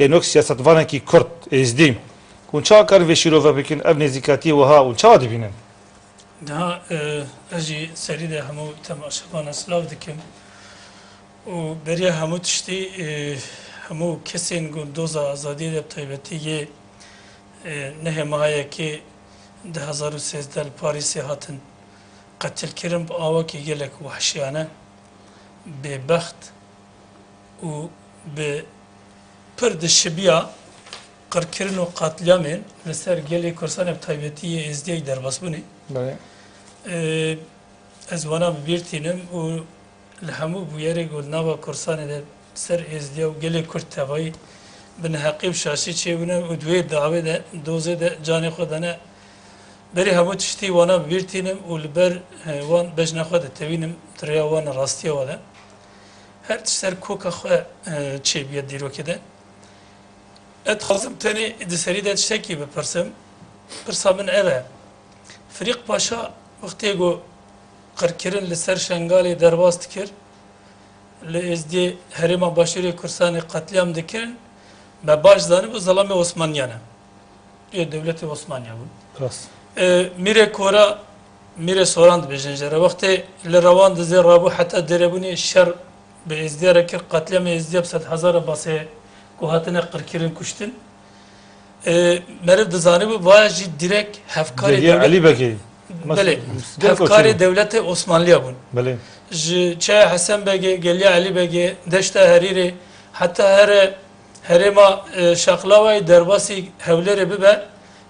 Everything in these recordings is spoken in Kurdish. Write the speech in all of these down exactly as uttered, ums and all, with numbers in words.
Bênok siyasetvanekî Kurd, êzdî. Hûn çawa karin vê şîrove bikin, ev nêzîkatiyê wiha hûn çawa dibînin? Niha e, ez jî serî de hemû temaşevana silav dikim û beriya hemû tiştî e, hemû kesên ku doza azadiyê de bi taybetî yê e, nehê meha yekê du hezar û sêzdeh li Parîsê hatin qetilkirin bi awakî gelek wehşiyane, bêbext û bi pir dişibiya qirkirin û qatliyamên li ser gelê Kursanê bi taybetî yê Êzdiyê derbasbûnê. Belê. Ee, ez wana bi bîr tînim û li hemû bûyerê ku li nava Kursanê de ser Êzdiya û gelê Kurd tevayî bi neheqî û şaşî çêbûne û di wê dawê de, dozê de canê xwe dane. Berî hemû tiştî wana bi bîr tînim û li ber e, wan bejna xwe ditewînim, di rêya wan rastiya we de. Her tişt ser koka xwe e, çêbûye dîrokê de. Ez dixwazim tenê di serî de tiştekî bipirsim. Pirsa min ev e. Firîq Paşa wextê ku qirkirin li ser Şengalê derbas dikir, li Êzdiyê herêma Başûrê Kursanê qetliyam dikirin, me baş zanibû zelamê Osmaniyan e. Yê dewletê Osmaniya bûn. Rast. E, Mîrê Kora, Mîrê Soran dibêjin jê re. Wextê li Rewan dizê rabû heta Dêrebûnê şer bi Êzdiya re kir, qetliyamê Êzdiya bi sedhezara basê ku hatine qirkirin kuştin. E, meriv dizanibû, vaya jî direk hevkarê Geliya dewlet- Elî Begê. Belê, Mes-, gel hevkarê koçê. Dewletê Osmanliya bûn. Belê. Ji Çaya Hesen Begê, Geliya Elî Begê, Deşta Herîrê, heta here herêma e, Şaxlawayê derbasî Hewlêrê bibe,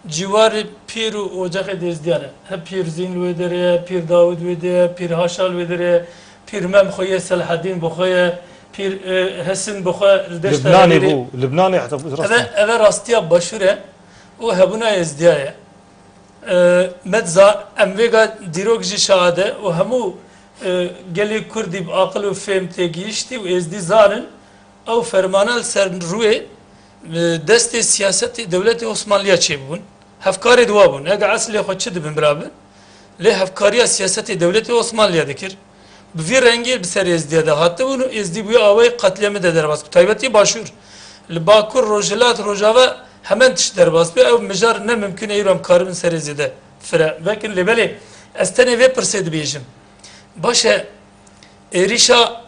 cîwarê pîr û ocexê Êzdiyan e. He Pîr Zîn li wê derê ye, Pîr Dawid wê derê ye, Pîr Haşa li wê derê ye, Pîr Mem xwe yê Selahedîn bi xwe ye, Pîr e, Hesin bi xwe li Deşta Libnanê Herîrê. Bû, Libnanê heta rast Eve, e. Eve rastiya başûr e û hebûna Êzdiya ye. E, me diza, em vêga dîrok jî şahid e û hemû e, gelê Kurdî bi aqil û fêm têgihiştî û Êzdî zanin, ew fermana li ser rûyê, e, destê siyasetê dewletê Osmanliya çêbûn. Hevkarê di wa bûn. Ege eslê xwe çi dibin bira bin, lê hevkariya siyasetê dewletê Osmanliya dikir. Bi vî rengî bi ser Êzdiya de hatibûn û Êzdî bûye awayê qetliyamê de derbas bû. Taybetî Başûr. Li Bakur, Rojhilat, Rojava hemen tişt derbas bû. Ew mijar ne mimkun e îro em karibin serê zêde fire vekin. Lê belê ez tenê vê pirsê dibêjim. Baş e, êrîşa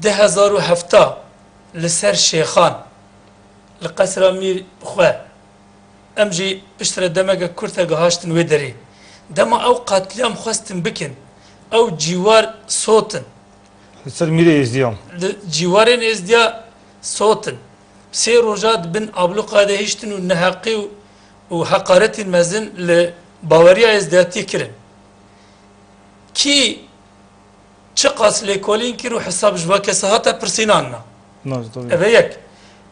du hezar û hevta li ser Şêxan, li Qesra Mîr xwe, em jî piştre demeke kurt e gihaştin wê derê. Dema ew qatliyam xwestin bikin, ew cîwar sotin. Li ser Mîrê Êzdiyan. Li cîwarên Êzdiya sotin. Sê roja di bin abluqa de hiştin û neheqî û, û heqaretên mezin li baweriya Êzdiyatiyê kirin. Kî çiqas lêkolîn kir û hesab ji va kesa hate pirsînanina. Nas, tabii. Eve yek.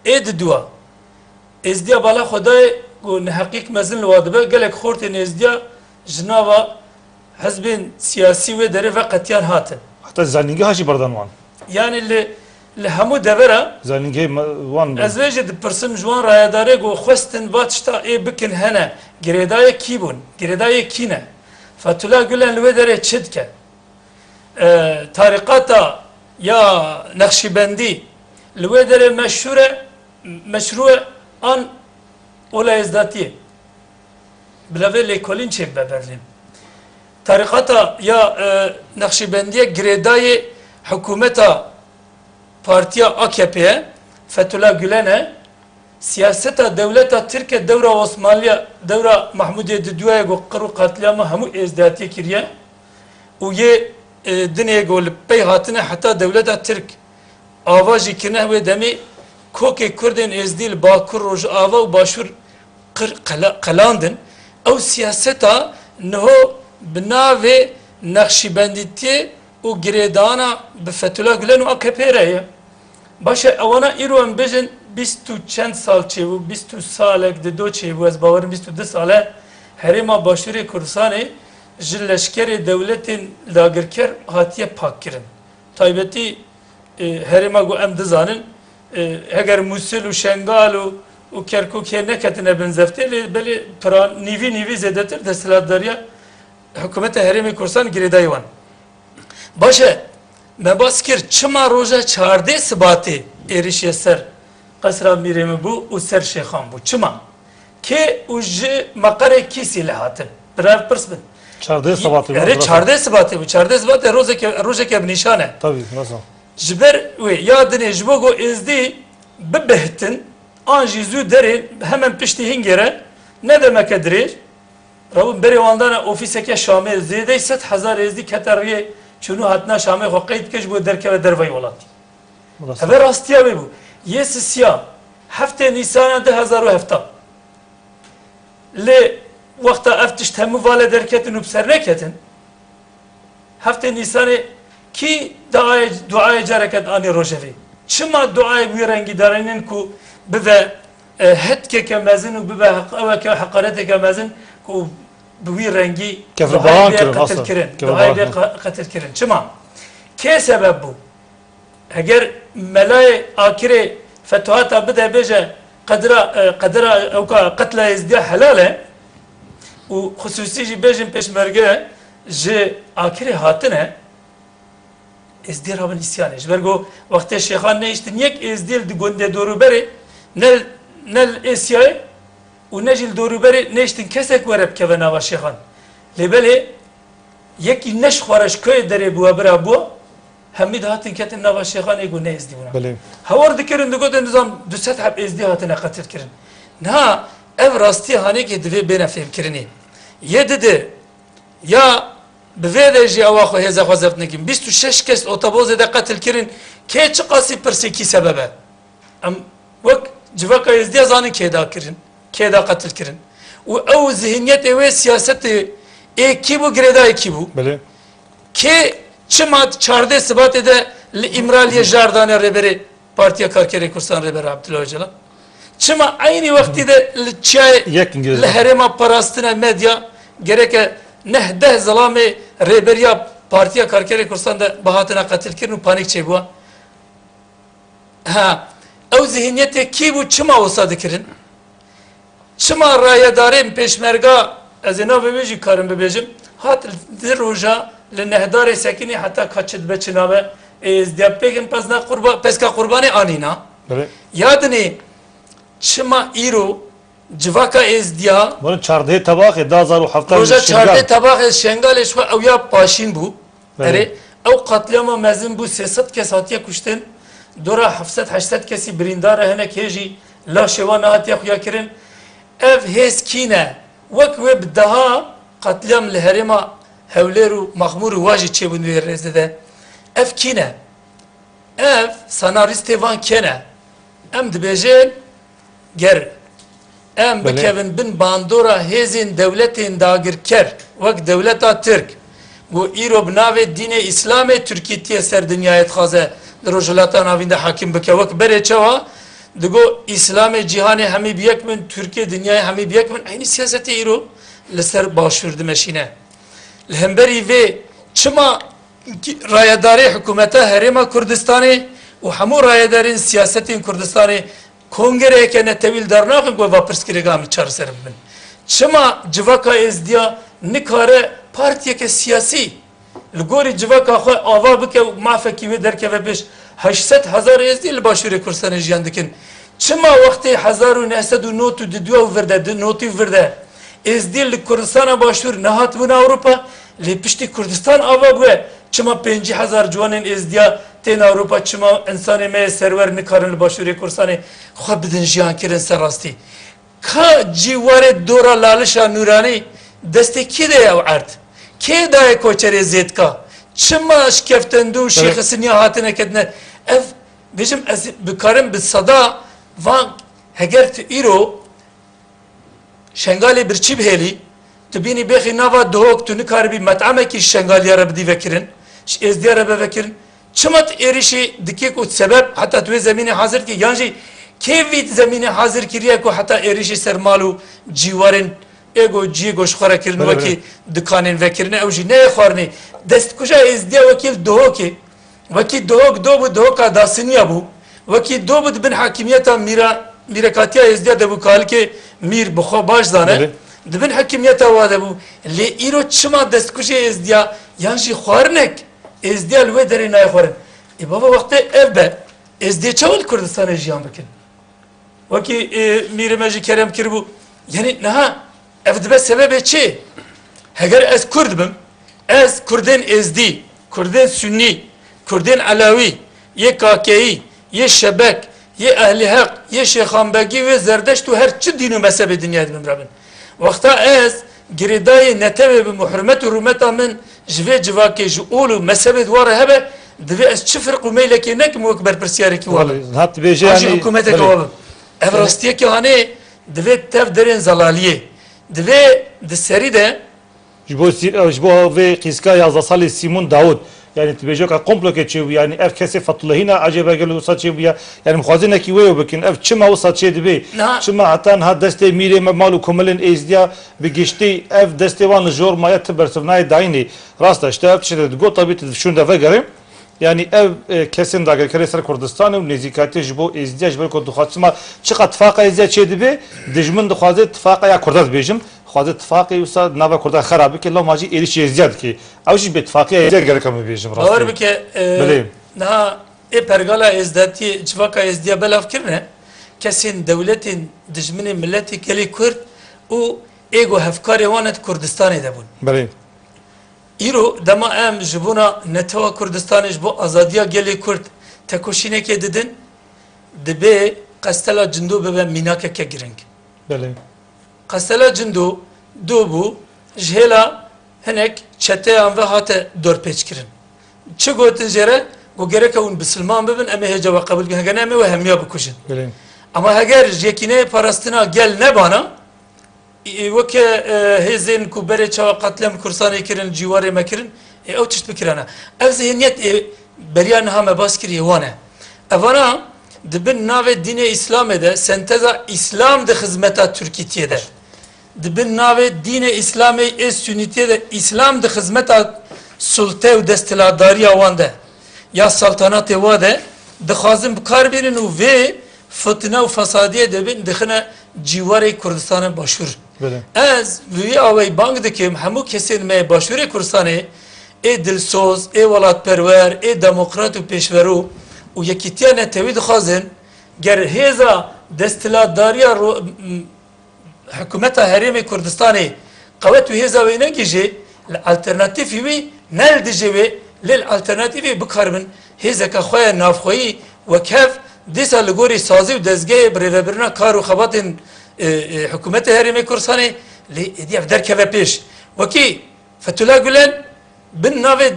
Ê di dua. Êzdiya bala xwe dayê ku neheqîk mezin li wa dibe, gelek xortên Êzdiya ji nava hizbên siyasî wê derê veqetiyan hatin. Heta zanîngeha jî berdan wan. Yanî li, li hemû devera Zanîngehê me-, wan be. Ez vê jî dipirsim ji wan rayedarê ku xwestin va tişta ê bikin hene, girêdayê kî bûn, girêdayê kî ne? Fethullah Gulen li wê derê çi dike? E, tarîqata ya Nexşîbendî li wê derê meşhûr e, meşrû e an ola Êzdatiyê? Bila vê lêkolîn çêbibe Berlîn. Tarîqata ya e, Nexşîbendiye girêdayê hikûmeta partiya A K P ye, Fethullah Gülen e. Siyaseta dewleta Tirk e dewra Osmanliya, dewra Mahmudê Diduya ye ku qir û qatliyama hemû Êzdatiyê kiriye. Û yê e, dinê ku li pey hatine heta dewleta Tirk ava jî kirine wê demê kokê Kurdên Êzdî li Bakur, Rojava û Başûr qir-, qela-, qelandin. Ew siyaseta niho bi navê Nexşîbendîtiyê û girêdana bi Fethullah Gulen û A K P re ye. Baş e, ewana îro em bêjin bîst û çend sal çêbû, bîst û salek di do çêbû, ez bawerim bîst û du sal e, herêma Başûrê Kurdistanê ji leşkerê dewletên dagirker hatiye pakkirin. Taybetî e, herêma ku em dizanin, e, heger Mûsil û Şengal û, û Kerkûkê neketine bin zeftê, lê belê pira nîvî nîvî zêdetir desthilatdariya hikûmeta Herêmê Kurdistan girêdayî wan. Baş e, me bas kir, çima roja çardê Sibatê êrişiye ser Qesra mîrê min bû û ser şêxan bû. Çima? Kê û ji meqerê kîsî lê hatin? Bira ev pirs bin. Çardeh Sibatê bû, Erê, bira. Çardeh Sibatê bû. Çardeh Sibatê rojeke, rojeke bi nîşan e. Tabii, nasıl? Ji ber wê ya dinê ji bo ku êzdî bibihtin, an jî zû derê hemen piştî hingê re, ne demeke dirêj, rabûn berê wan dane ofîseke Şamê, zêdey sed hezar êzdî kete riyê çûnû hatina Şamê xwe qeyd bike ji bo derkeve derveyî welatî. Rast. Eve rastiya wê bû. Yê sisiya heftê Nîsana du hezar û hefta. Lê wexta ev tişt hemû vale derketin û bi ser neketin, heftê Nîsanê kî duayê, duayê careke anî rojevê? Çima duayê wî rengî darînin ku bibe, e, hetkeke mezin û bibe heq-, eweke heqareteke mezin ku bi wî rengî Kevrebahan duayê bê kirin, qetil asla. Kirin, Kevrebahan duayê bê kirin. Qe-, qetil kirin? Çima? Kê sebeb bû? Heger melayê Akirê fetuhata bide bêje qedra, e, qedra ewka qetla êzdiya helal e û xusûsî jî bêjin pêşmerge ji Akirê hatine, êzdiyê rabin îsyanê. Ji ber ku wextê şêxan nehiştin yek êzdiyê li di gundê dorûberê ne, ne li Êsyayê û ne jî li dorûberê nehiştin kesek were bikeve nava şêxan. Lê belê Yekî ne ji xwe re ji koyê derê bû, bira bû, hemî dihatin ketin nava şêxan ê ku ne êzdî bûna. Belê. Hewar dikirin, digotin, nizam du sed heb êzdî hatine qetil kirin. Niha ev rastiya hanekê divê bêne fêmkirinê. Yê dide ya bi vê de jî ewa xwe hêza xwe zeft nekin. Bîst û şeş kes otobozê de qetil kirin. Kê çiqasî pirsê kî sebeb e? Em wek civaka êzdiya zanin kê da kirin, kê da qetil kirin. Û ew zihniyetê wê siyasetê ê kî bû, girêdayê kî bû? Belê. Kê çima çardeh Sibatê de li Îmraliyê jar dane rêberê Partiya Karkerê Kurdistan Rêber Abdullah Ocalan? Çima eynî wextî de li çiyayê Yek li herêma parastina medya gereke neh deh zilamê rêberiya Partiya Karkerê Kurdistan de bihatine qetil kirin û panik çêbûwa? Ha, ew zihniyetê kî bû, çima wisa dikirin? Çima rayedarên pêşmerga, ez ê navê wê jî karim bibêjim, hat di roja li nehdarê sekinî heta ka çi dibe çi nabe, ê êzdiya pêkin pesna qurba-, peska qurbanê anîna. Belê. Ya dinê çima îro civaka êzdiya Barin çardehê Tebaxê du hazar û hevdeh roja çardeh Tebaxê Şengalê ji xwe ew ya paşîn bû. Belê. Erê, ew qatliyama mezin bû, sê sed kes hatiye kuştin, dora heft sed heşt sed kesî birîndar e, hinek hê jî laşê wan nehatiye xuya kirin. Ev hêz kî ne? Wek wê bi deha qatliyam li herêma Hewlêr û Mexmûr û wa jî çêbûn wê rêzê de. Ev kî ne? Ev senarîstê van kê ne? Em dibêjin, ger em Belê. bikevin bin bandora hêzên dewletên dagirker, wek dewleta Tirk, ku îro bi navê dînê Îslamê Tirkî tiye ser dinyayê dixwaze li Rojhilata Navîn de hakim bike. Wek berê çawa digo Îslamê cîhanê hemî bi yek bin, Tirkiyê dinyayê hemî bi yek bin, eynî siyasetê îro li ser Başûr dimeşîne. Li hemberî vê çima rayedarê hikûmeta Herêma Kurdistanê û hemû rayedarên siyasetên Kurdistanê kongreyeke netewî li dar naxin ku va pirsgirêka em li çareser bibin? Çima civaka êzdiya nikare partiyeke siyasî li gorî civaka xwe ava bike û mafekî wê derkeve pêş? Heşt sed hezar êzdî li Başûrê Kurdistanê jiyan dikin. Çima wextê hezar û neh sed û nod û du û vir de, di notî vir de, êzdî li Kurdistana Başûr nehatibûn Ewropa, lê piştî Kurdistan ava bûye, çima pêncî hezar ciwanên êzdiya tên Ewropa, çima insanê me yê serwer nikarin li Başûrê Kurdistanê xwe bidin jiyankirin ser rastî? Ka cîwarê dora Lalişa Nûranî destê kê de ye ew erd? Kê daye koçerê Zêdka? Çima şikeftendû û Evet. şêxisiniya hatine ketine? Ev, bêjim ez bikarim bi seda van, heger tu îro Şengalê birçî bihêlî, tu bînî bêxî nava Duhok, tu nikaribî met'emekî ji Şengaliya re bidî vekirin, ji Êzdiya re be vekirin. Çima tu êrîşî dikî ku sebeb heta tu wê zemînê hazir dikî? Yan jî kê vî zemînê hazir kiriye ku heta êrîşî ser mal û cîwarên ê ku ciyê ku ji xwe re kirin Belê, wekî belê. dikanên vekirine, ew jî neyê xwarinê? Destkuja Êzdiya wekî li Duhokê, wekî Duhok do bû, Duhoka Dasiniya bû. Wekî do bû di bin hakimiyeta mîra, mîrekatiya Êzdiya de bû, kalikê mîr bi xwe baş zane. Belê. Di bin hakimiyeta wa de bû. Lê îro çima destkujê Êzdiya yan jî xwarinek Êzdiya li wê derê nayê xwarin? Ê bava wextê ev be, Êzdiyê çawa li Kurdistanê jiyan bikin? Wekî, e, mîrê me jî kerem kiribû. Yanî niha ev dibe sebebê çi? Heger ez Kurd bim, ez Kurdên Êzdî, Kurdên Sunnî, Kurdên Elewî, yê Kakeyî, yê Şebek, yê Ehlî Heq, yê Şêxanbegî, yê Zerdeşt û her çi dîn û mezhebê dinyayê dibim re bin. Wexta ez girêdayê netewê bim û hurmet û rûmeta min ji vê civakê, ji ol û mezhebê di wa re hebe, divê ez çi firq û meylekê nekim wek berpirsiyarekî wa bim. Belê, hat dibêje An jî yanî, hikûmeteke belê. Wa bim. Ev Belê. Rastiyeke hanê divê tev derên zelaliyê. Divê di serî de Ji bo sî-, ji bo vê qîska yazdeh salî Sîmon Dawud, yanî tu bêje ka komplokê çêbû, yanî ev kesê Fethulehîna ecêbe gelo wisa çêbûye? Yanî mixwazin nekî wê bikin, ev çima wisa çêdibê? Na. Çima heta niha destê mîrê me, mal û komelên Êzdiya bi giştî ev destê wan li jor maye, ti bersivnayê dayînê? Rast e, işte ev tiştê digot, tabî tu şûn de vegerê. Yanî ev, e, kesên dagirkerê ser Kurdistanê û nêzîkatiyê ji bo Êzdiya, ji ber ku dixwazin, çima, çiqa tifaqa Êzdiya çêdibe, dijmin dixwaze tifaqa ya Kurda dibêjim, dixwaze tifaqê wisa nava Kurda xera bike, loma jî êrîşî Êzdiya dike. Ew jî bêtifaqiya Êzdiya gerek em bibêjim rastî. Bawer bike, e, Belê. Niha ê pergala Êzdetiyê, civaka Êzdiya belav kirine, kesên dewletên dijminê miletê gelê Kurd û ê ku hevkarê wan e di Kurdistanê de bûn. Belê. Îro dema em ji bona netewa Kurdistanê, ji bo azadiya gelê Kurd tekoşînekê didin, dibê Qestela Cindo bibe mînakeke giring. Belê. Qestela Cindo do bû, ji hêla hinek çeteyan ve hate dorpêçkirin. Çi gotin jê re? Got, gereke hûn bisilman bibin, em ê hêca we qebûl bikin, heger ne em ê we hemiya bikujin. Belê. Ama heger ji yekîneyê parastina gel nebana, Ê, weke, e, hêzên ku berê çawa qetlem Kursanê kirin, cîwarê me kirin, ê, ew tişt bikirana. Ev zihniyet, ê, beriya niha me bas kiriye, wan e. Evana di bin navê dînê Îslamê de senteza Îslam di xizmeta Tirkîtiyê de. Di bin navê dînê Îslamê ê Sunîtiyê de Îslam di xizmeta sulte û desthilatdariya wan de. Ya saltanatê wa de dixwazin bi kar bînin û vê fitne û fesadiyê dibin, dixine cîwarê Kurdistanê Başûr. Belê. Ez bi vî awayî bang dikim, hemû kesên me yê Başûrê Kurdistanê, ê dilsoz, ê welatperwer, ê demokrat û pêşverû û yekîtiya netewî dixwazin, ger hêza desthilatdariya ro-, m-, hikûmeta Herêmê Kurdistanê qewet û hêza wê negihîje, li alternatîfî wî, ne li dijî wê, lê li alternatîfê bikaribin hêzeke xwe ya navxweyî wek hev, dîsa li gorî sazî û dezgehê birêvebirina kar û xebatên, e, e, hikûmetê Herêmê Kurdistanê, lê êdî ev derkeve pêş. Wekî Fethullah Gulen bin navê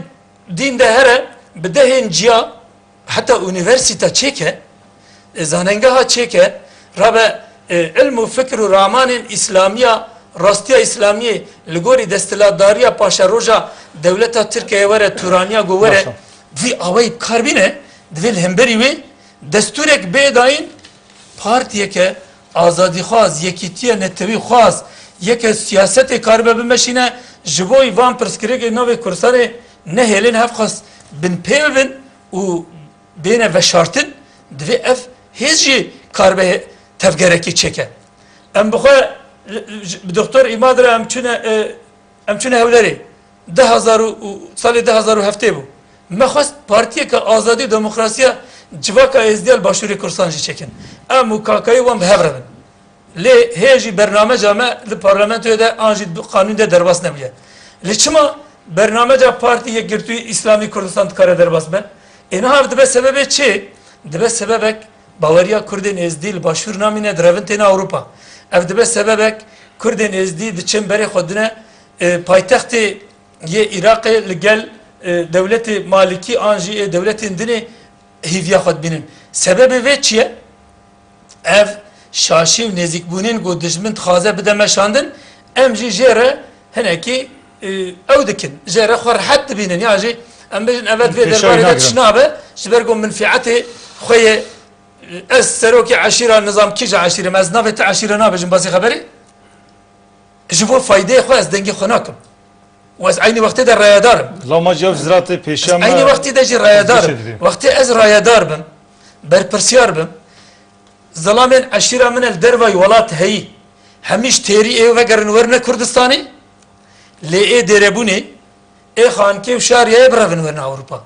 dîn de here bi dehên ciya, heta unîversîta çêke, e, zanengeha çêke, rabe, e, ilm û fikr û ramanên îslamiya, rastiya îslamiyê li gorî desthilatdariya paşeroja dewleta Tirkiyeyê were, Turaniya ku were, Başa. Vî awayî bi kar bîne, divê li hemberî wê destûrek bê dayîn, partiyeke azadîxwaz, yekîtiye netewîxwaz, yeke siyasetê karibe bimeşîne, ji bo van pirsgirêkê navê Kurdistanê nehêlin, hevxwest binpê bibin û bêne veşartin, divê ev hêz jî karibe he-, tevgerekî çêke. Em bi xwe, bi Doktor Îmad re em çûne, e, em çûne Hewlerê. Du hazar û, û salê du hazar û heftê bû. Me xwest partiyeke azadî û demokrasiya civaka Êzdiya li Başûrê Kurdistan jî çêkin. Em û K K K wan bi hev re bin. Lê hê jî bernameca me li parlamentoyê de an jî di qanûn de derbas nebûye. Lê çima bernameca Partî Yekgirtûyî Îslamî Kurdistan dikare derbas be? Ê niha ev dibe sebebê çi? Dibe sebebek baweriya Kurdên Êzdî li Başûr namîne, direvin têne Ewropa. Ev dibe sebebek Kurdên Êzdî diçin berê xwe dine, e, paytextê yê Iraqê li gel, e, dewletê Malikî an jî ê dewletên dinê hîviya xwe dibînin. Sebebê vê çi ye? Ev şaşî û nêzîkbûnên ku dijmin dixwaze bide meşandin, em jî jê re hinekî, e, ew dikin. Jê re xwe rehet dibînin. Ya jî em bêjin, evet, vê Pêşayî derbarê de nagirin. Tişt nabe, ji ber ku menfîetê xwe yê, e, ez serokê eşîra nizam kîja eşîrê me, ez navê te eşîre nabêjim, basî xeberê. Ji bo faydeyê xwe ez dengê xwe nakim. Û ez eynî wextê de rayedar im. Lama ji ev ziratê pêşiya Ez me eynî wextê de jî rayedar im. Dişê dibî. Wextê ez rayedar bim, berpirsiyar bim, zilamên eşîra min e li dervayî welat heyî. Hemî ji têrî ê vegerin werine Kurdistanê, lê ê dêrebûnê, ê xankê û şariyayê birevin werine Ewropa.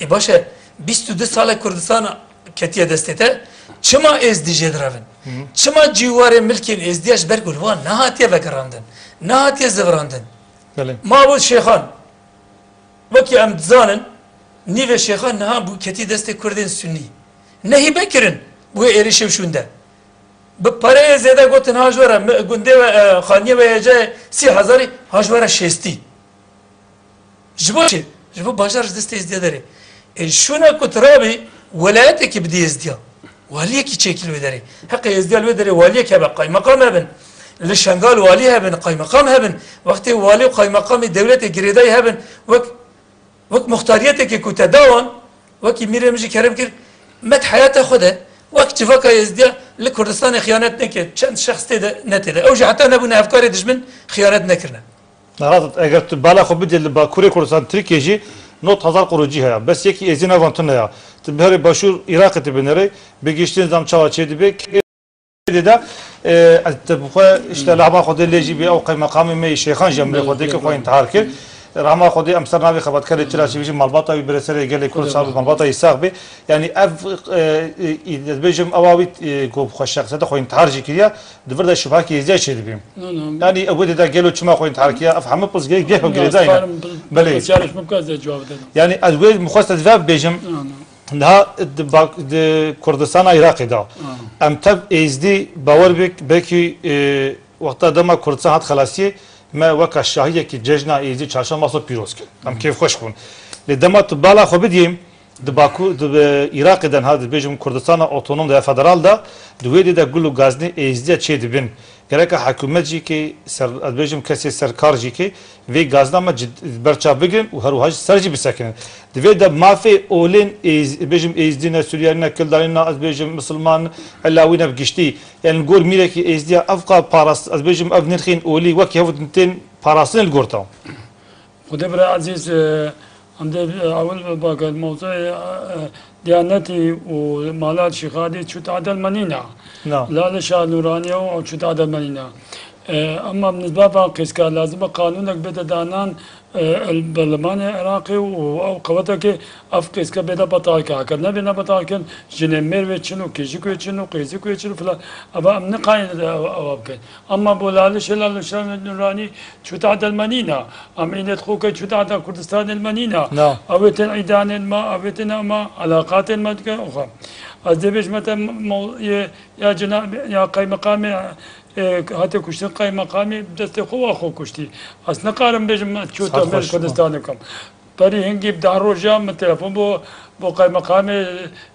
Ê baş e, bîst û du sal e Kurdistan ketiye destê te, Çima êzdî jê direvin? Çima cîwarê milkên êzdiya ji ber ku li wan nehatiye vegerandin, nehatiye zivirandin? Belê. Ma bo şêxan, wekî em dizanin, nîvê şêxan niha bû ketî destê kurdên sunî. Nehîbe kirin, bûye êrîşê û şûnde. Bi pereyê zêde gotin ha ji we re, mi-, gundê we, e, xaniyê we hêja ye sî hezarî, ha ji we re şêstî. Ji bo çi? Ji bo bajar ji destê êzdiya derê. Ê, şûna ku tu rabî, welayetekî bidî êzdiya. Waliyekî çêkî li wê derê. Heqê êzdiya li wê derê waliyek hebe, qaymeqam hebin. Li Şengal walî hebin, qaymeqam hebin. Wextê walî û qaymeqamê dewletê girêdayî hebin, wek, wek muxtariyetekê ku te da wan, wekî mîrê min jî kerem kir, me di heyata xwe de, wek civaka êzdiya li Kurdistanê xiyanet neke, çend şexs tê de, ne tê de. Ew jî heta nebûne hevkarê dijmin, xiyanet nekirine. Nehat, eger tu bala xwe bidê li Bakurê Kurdistan Tirkiyê jî not hezar qurûcî heye. Bes yekî êzî nav wan tune ya. Tu biherî başûr Iraqê tu binêrê, bi giştî nizam çawa çê dibe. Kê de, e, ez tu bi xwe işte li hema Xwedê lê jî bê ew qeymeqamê me yê Şêxan jî em lê Xwedê kir xwe întihar kir. Rahma Xwedê em ser navê xebatkarê çira çêbî jî malbata wî bire serê gelê Kurd sax bi malbata wî sax bê. Yani ev, e, e, ez bêjim ewa wî, e, ku xwe şexsiyeta xwe întihar jî kiriya. Di vir de şubhakî êzdiya çêdibî. No, no. Yanî ew wê de gelo çima xwe intihar kiya, ev hemî pirsgirêk geh girêdayî ne. Belê. Yanî ez wê min xwest ez vê bibêjim. No, no. Niha di bak-, di Kurdistana Iraqê de. Ha. Em tev êzdî bawer bik, belkî, e, wexta dema Kurdistan hat xelasiyê, me weka şahiyekî cejna êzdî çarşamba so pîroz kir. Em kêfxweş bûn. Lê dema tu bala xwe bidiyê, Di Baku, di, e, Iraqê de niha dibêjim Kurdistana Otonom de ya Federal de, di wê dê de gul û gaznê êzdiya çê dibin. Gereka hikûmet jî kê ser, ez bêjim kesê serkar jî kê vê gazna me cid-, berçav bigrin û her wiha jî ser jî bisekinin. Di vê de mafê olên êz-, bêjim êzdî ne, Suriyalî ne, Kildanî ne, ez bêjim Misilman, Elawî ne bi giştî. Yani li gor mîrekî êzdiya ev qal parast, ez bêjim ev nirxên olî wekî hev tên parastinê li gor te. Xwedê bira ezîz, e, em dê, e, ewil bake, mewzûyê, e, Diyanetî û mala Şîxadî çû tadel menîna. Na. Lale Şah Nûranî û ew çû tadel menîna. E, ema bi nisbet van qîska lazim e qanûnek bide danan, e, el-, berlemanê Iraqê û ew qewetekê ev qîska bêde betal ke. Heke nebêne betal kin, jinê mêr vê çin û kêjik wê çin û qêzik wê çin û filan. Eva em niqayîne de ew, ew bikin. Ama bo Lale Şah, Lale Şah Nûranî çû tadel menîna. Em înê xo ke çû tadel Kurdistan el menîna. Na. Ew ê tên îdanên me, ew ê tên ama, elaqatên me dike, oxa. Ez dê bêjme te mo-, ye, ya cina-, ya qeymeqamê, e, hate kuştin qeymeqamê destê xo wa xo kuştî. Ez niqarim bêjim, ez çû Saet temel xweş. Kurdistan dikim. Berî hingî bi deh roja min telefon bo, bo qeymeqamê,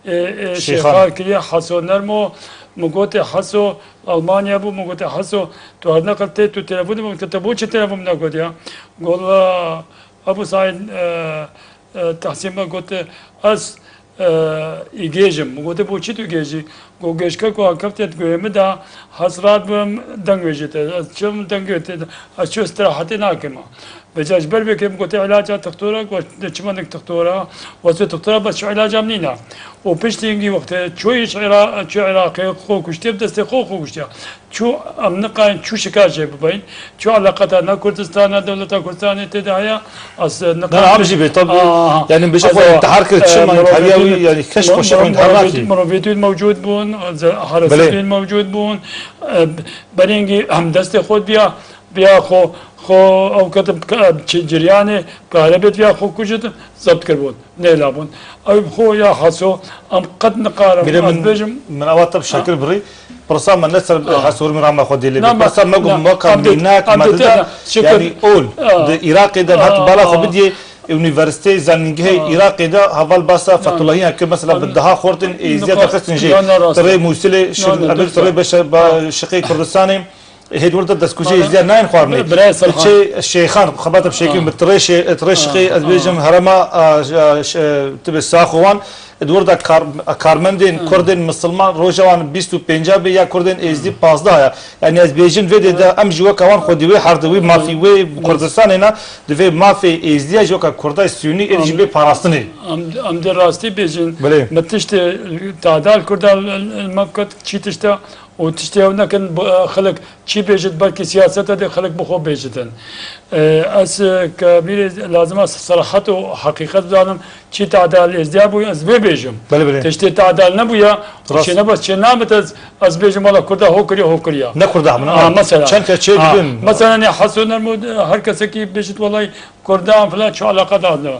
e, e, Şêxan. Şêxan kiriye, Haso Nermo, min gotê Haso, Almanya bû, min gotê Haso, tu her neqil tê, tu telefon, min gotê bo çi telefon min nekot ya? Got, "La, Ebu Saîd, e, e, Tahsîn me got, ez, e, îgêj im." Min gotê, "Bo çi tu gêj î?" Got, "Gêjke ku hakeftiye di guhê min de, hesrat bim deng wêjite. Ez çim deng wê tê de, ez çi istirahatê nakim." Vêca ji ber vê kêm gotê ilaca tixtora, got, "Ne çima nik tixtora, wesê tixtora bes çi ilaca min nîna." Û piştî hingî wextê çûyî ji Ira-, çû Iraqê xwe kuştiye, bi destê xwe xwe kuştiye. Çû em niqayin çû şikar jê bibeyin. Çû eleqeta ne Kurdistan, ne dewleta Kurdistanê tê de heye. Ez niqayin. Ne, em jî bê, tabii. Aha. Yani, bêje Ez xwe a, intihar kir, e, çima intihariya wî, mirovîtûn, yani, keş xwe şef intihar nakî. Mirovîtûn mewcûd bûn, ze-, Belê. Haresetûn mewcûd bûn. E, berî hingî em destê xwe diya. Viya xwe, xwe ew ketin ka-, çi ciryanê karebet viya xwe kujit, zebt kirbûn, nêlabûn. Ew bi xwe ya Haso, em qet nikarin, Mîrê ez min, bêjim. Min ewa te bi şekil birî. Pirsa me ne ser Haso Rûmî rama xwe dê lê bê. Pirsa me got, me ka mînak me dida, yani ol. Di Iraqê de hat bala xwe bidiyê, unîversîteyê, zanîngehê Iraqê de heval basa Fethullahiyan kir, mesela bi daha xortin êziya dixistin jê. Tirê Mûsilê, şir-, tirê beşe, ba, şiqê Kurdistanê. Hêd wir de destkucê êzdiya nayên xwarinê. Birayê Serhan. Çê Şêxan, xebata bi Şêxan, bi tirê şê-, tirê şiqê, ez bêjim herema, a, a, ş-, e, tibê saxo wan, di wir de kar-, karmendên Kurdên Misilman roja wan bîst û pênca bê ya Kurdên Êzdî pazdeh ya. Yani ez bêjim vê dê de em jî weka wan xwedî wê herdî wî mafî wê Kurdistanê ne, di vê mafê Êzdiya jî weka Kurda Sûnî êdî jî bê parastinê. Em, em dê rastî bêjin. Belê. Me tiştê tadal Kurda mafket çî tişta û tiştê ew nekin, bu, e, xelk çi bêjit, belkî siyasete de xelk bi xwe bêjitin. E, ez, e, ke bîrê lazim e serahet û heqîqet bizanim, çi tadal êzdiya bû, ez vê bêjim. Belê, belê. Tiştê tadal nebûya, Rast. Çênebes, çênabit ez, ez bêjim, wala Kurda ho kiriye, ho kiriye. Ne Kurda hemû, Ha, ne? Mesela. Çend kes çê Ha, dibin? Mesela, ne Heso Nermo, her kesekî bêjit, welay Kurdan filan çi eleqedar ne.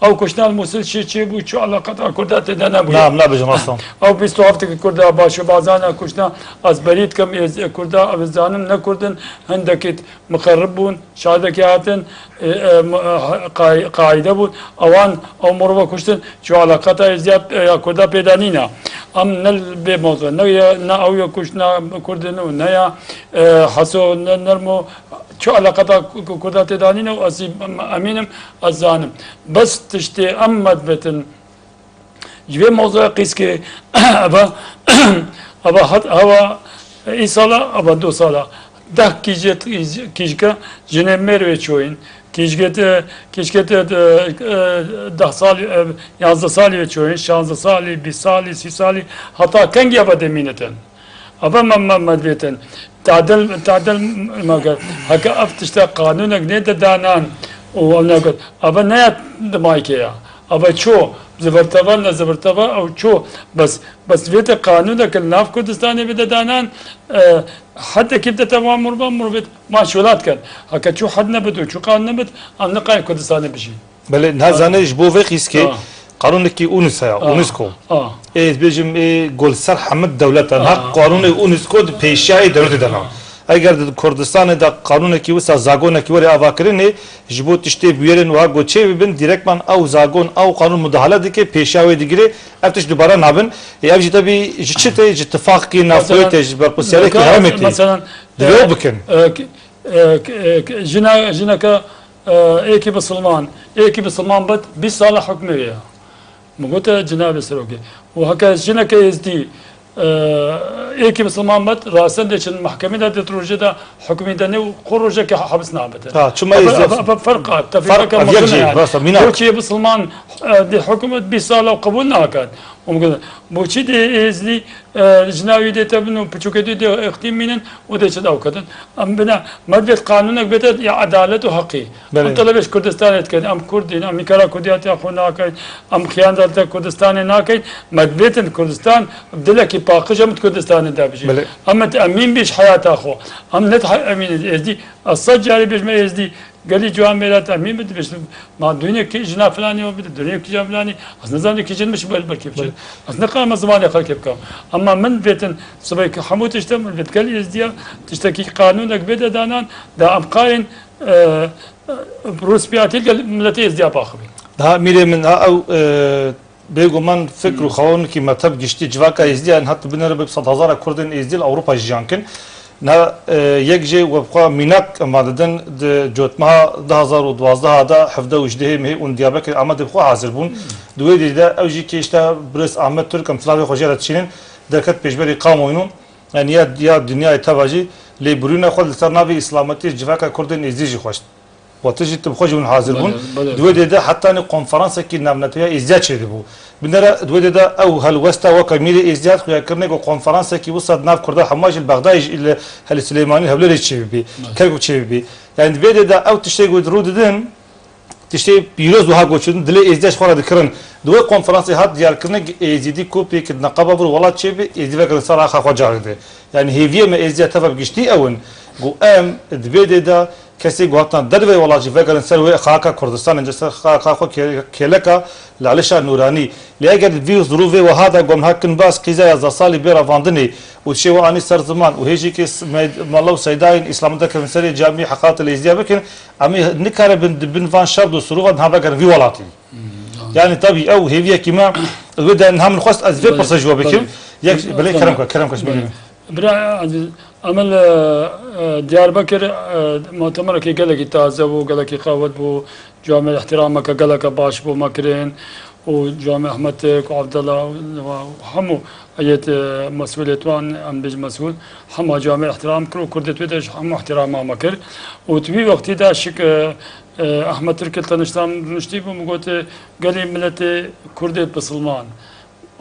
Ew kuştina li Mûsil çê çê bû, çi eleqedar Kurda tê de nebûye. Na, em nabêjin, rast e. Ew bîst û heft Kurda Başûbazan a kuştina, ez berî dikim, êz-, Kurda, ev zanim ne Kurdin, hindekî miqerrib bûn, şahidekî hatin, e, e, m-, e, qay-, qaîde bûn, ewan, ew mirova kuştin, çi eleqeta êzdiya, e, ya Kurda pê de nîne. Em ne bê mewzu, ne ya, ne ew ya kuştina Kurdin û ne ya, e, Heso, ne Nermo, çi eleqeta ku-, ku-, Kurda tê de nîne û ez ê em-, emîn im, ez zanim. Bes tiştê em me dibetin, ji vê mewzuya qîskê, eva, eva hat, eva, îsala, eva du sala. Deh kîjê, kîjke jinê mêr wê çoyîn. Kîjke te, kîjke te, e, e, deh salî, e, yanzdeh salî wê çoyîn, şanzdeh salî, bîst salî, sî salî, heta kengî eva demînitin. Ava me, me, me dibêtin. Tadil, tadil me kir. Heke ev tişta qanûnek nê de danan û ew nekir. Ava ne ya dimayke ya. Ava ço, zivirteva, ne zivirteva, ew ço. Bes, bes vê te qanûnek li nav Kurdistanê bide danan, e, hedekî bide te wan murban, murvêt ma şolat ken. Heke ço hed nebit û ço qanûn nebit, em niqayê Kurdistanê bijîn. Belê, niha Ha. zanê ji bo vê xîskê Ha. qanûnekî UNESCO ya, Ha. UNESCO. Ha. Ê, ez bêjim, ê, gol ser hemid dewlet e. Niha Ha. qanûnê UNESCO di pêşiyayê dewletê de ne. Eger di Kurdistanê de qanûnekî wisa zagonekî were avakirinê, ji bo tiştê bûyerên wiha ku çê bibin, dîrekman ew zagon, ew qanûn mudahale dike, pêşiya wê digire, ev tişt dubare nabin. Ê, ev jî tebî ji çi tê, ji tifaqekî navxweyî tê, ji berpirsiyariyekî herêmê tê. Mesela, Divê e, ew bikin. e, k-, e, k-, e, k-, jina-, jineke, e, êkî bisilman, êkî bisilman bet bîst sala hukmê ye. Min gote Cenabê Serokê. Û heke jineke êzdî, e, êkî bisilman bet, rasten dê çin mehkemê de dê rojê de hukmî de nê û xwe rojekê hepis nabete. Ha, çima Ev, êzdî ev, ev ferq e, Ferq tefrîqeke ev yek mezin e jî, yani. rast e, mînak. Bûçî bisilman, e, dê hukm bîst sala qebûl naket. Û min gote, bûçî dê êzdî, e, jina wî dê tevin û piçûkê dê, dê ixtîm mînin û dê çi daw kedin. Em bine, me divêt qanûnek bête ya edalet û heqî. Belê. Em telebê ji Kurdistanê dikin, em Kurd in, em înkara Kurdiyatiya xwe nakin, em xiyaneta Kurdistanê nakin. Me divêtin Kurdistan, dilekî paqij em di Kurdistanê de bijî. Belê. Em mit emîn bî ji heyata xwe. Em ne dihe-, emîn êzdî. Ez sed carî bêjme êzdî. Gelî ciwan mêra te emîn bidibêjin. Ma dûnê kî jina filanî û bide, dûnê kî jina filanî. Ez nizanim kî jin min ji ber belkî biçin. Belê. Ez nikarim ez zimanê xelkê bikim. Ema min vêtin sibê ki hemû tişt e, min vêt gel êzdiya, tiştekî qanûnek bêde danan, da em qarin, e, e, rûspiyatî gel miletê êzdiya baxivin. Daha mîrê min, ha ew, e, Bêguman fikr û xewanekî mezheb giştî civaka êzdiyan hat binere bi sedhezara Kurdên êzdî li Ewropa jiyan kin. Na, e, yek jê we bi xwe mînak ma didin di cotmeha du hazar û duwazdeh de hevdeh û hejdehê mehê û Diyarbekir Amedê bi xwe hazir bûn. Di wê dî de ew jî kê işte birêz Ahmet Türk em silavê xwe jê re dişînin derket pêşberî kamuoyunun. Yani ya, ya dinyayê teva jî lê birûna xwe li ser navê îslametiyê civaka Kurdên êzdî jî xweşt. Wate jî tu bi xwe jî hûn hazir bûn. Belê, belê. Di wê dê de hetanî konferansekî navnetewî ya Êzdiya çêdibû. Binere di wê dê de ew helwesta weke mîrê Êzdiya xuyakirinê ku konferansekî wisa di nav Kurda hema jî li Bexdayê jî li Helî Silêmanî û Hewlêrê çêbibî, Belê. Kerkûk çêbibî. Yani di vê dê de ew tiştê ku rû didin, tiştê pîroz wiha goçidin, dilê Êzdiya ji xwe re dikirin. Di wê konferansê hat diyarkirinê ku Êzidî ku pê ki di neqeba vir welat çêbî, Êzidî vekirin ser axa xwe carê de. Yani hêviyê me Êzdiya teva bi giştî ew in ku em di vê dê de Kesê ku hatina derveyê welat jî vegerin ser wê xaka Kurdistanê, ser xaka xwe kê-, kêleka Lalişa Nûranî. Lê eger di vî zirûvê wiha de gom hakin bas qîza yazdeh salî bê revandinê û şêwe anî ser ziman û hêjîkê s-, me-, mala û seydayên îslamî derkevin serê camî heqata li Êzdiya bikin, em ê nikaribin di bin van şert û sirûvan niha vegerin vî welatî. Hmm, Yani tabî ew hêviyekî me wê de niha min xwest ez vê Belê, pirsê ji we bikim. belê. Yek, belê, kerem ke, kerem ke, ji Belê. bîrî. Bira Aziz, em li, e, Diyarbekir, e, mutemerekî gelekî taze bû, gelekî qewet bû, camê îhtîrameke geleke baş bû me kirin û camê Ehmed Tek û Abdullah û hemû heyet, e, mesûlê wan, em bêjin mesûl, hema camê îhtîram kir û Kurdê wê de ji hemû îhtîrama me kir. Û di wî wextî de şik, e, e, Ehmed Tek li teniştan rûniştî bû, min got, gelî miletê Kurdê bisilman.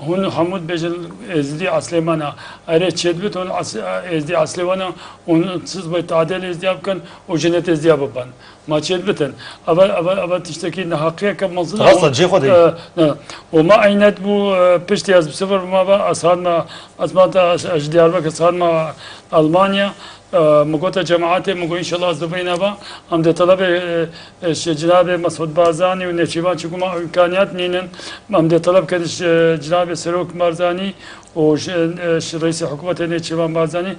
Hûn hemû dibêjin Êzidî eslê me ne. Erê çêdibit hûn es-, Êzidî eslê we ne, hûn siz bê tadê li Êzidiya bikin û jinet Êzidiya bibin. Ma çêdibitin. Eva, eva, eva tiştekî neheqiyeke mezin e. Rasta cihê xwe de. E, ne. Û ma eynet bû, e, piştî ez bi sifir bûma ve, ez hatime, ez ma te, ez, ez ji Diyarbekir, ez hatime Almanya. E, min gote cemaetê, min got, înşallah ez dibîne ve, em dê telebê, e, e, ji cenabê Mesûd Barzanî û Nêçîrvan, çiku ma îmkaniyat nînin, em dê teleb kin ji cenabê Serok Barzanî û ji, e, ji reîsê hikûmetê Nêçîrvan Barzanî,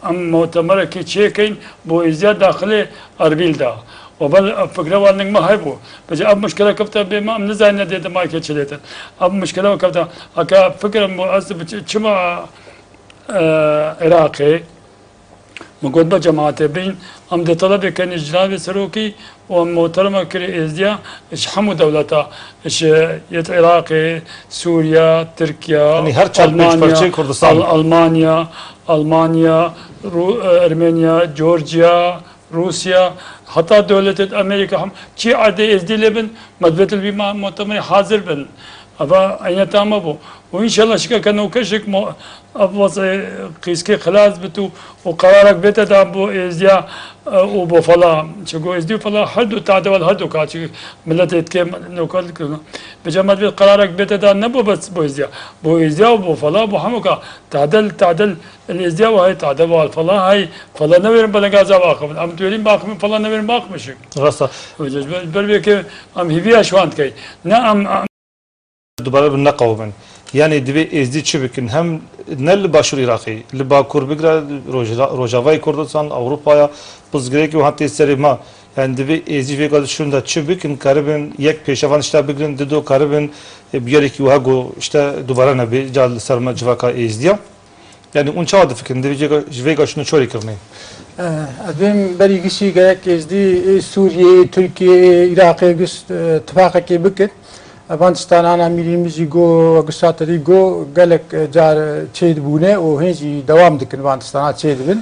em mutemerekî çêkeyn bo Êzidiya daxilê Erbîl de. Û bel, e, fikre wan ning me hebû. Bêje ev muşkile kefte bê me, em nizanîne dê dimayekê çi lêtin. Ev muşkile kefte. Heke fikrim bû, ez bi çi-, çima, e, Iraqê? Min got, be cemaetê bîn, em dê telebê kenê ji cenabê serokî û em muhterema kirê Êzdiya ji hemû dewleta, ji yet Iraqê, Sûriya, Tirkiya, Yanî her çar pênc Almanya, parçeyê Kurdistan. Al-, Almanya, Almanya, Ru-, e, Ermeniya, Georgia, Rûsya, heta dewletê Amerîka hem çi erdê Êzdî lê bin, me divêt li vî ma-, mutemerê hazir bin. Eva eyneta me bû. Û înşallah şikeke newkeşik mo-, ev wezê qîskê xilas bit û, û qerarek bête da bo Êzdiya, e, û bo Fela. Çi go Êzdî û Fela her du tade wal her du ka çi milletê dikê newker dikirina. Bêje me divêt qerarek bête da ne bo bes bo Êzdiya. Bo Êzdiya û bo Fela, bo hemû ka tade li tade li Êzdiya wa hey tade wal Fela hey. Fela newêrin belengaza baxivin. Em diwêrin baxivin, Fela newêrin baxivin şik. Rasta. Û ji ber, ber vê ke em hîviya ji wan dikey. Ne em, em Dubare bin neqewimin. Yanî divê Êzdî çi bikin? Hem ne li Başûr Iraqê, li Bakur bigre Roj-, Rojavayê Kurdistan, Ewropaya, pirsgirêkê wiha tê serê me. Yanî divê Êzdî vê gazê şûn de çi bikin, karibin yek pêşevan tişta bigrin, dido karibin, e, bi gelekî wiha go işte dubare nebe, ca li ser me civaka Êzdiya. Yanî hûn çawa difikirin? Divê ji vê ga şûnê çorê kirine? Eh, ez bêm berî gişî gerek Êzdî, ê Sûriyê, ê Tirkiyê, ê Iraqê giş, eh, tifaqekê bikin. Van tiştana ana mîrî min jî go, gişa te dî go, gelek, eh, car, eh, çêdibûne û hên jî dewam dikin van tiştana çêdibin.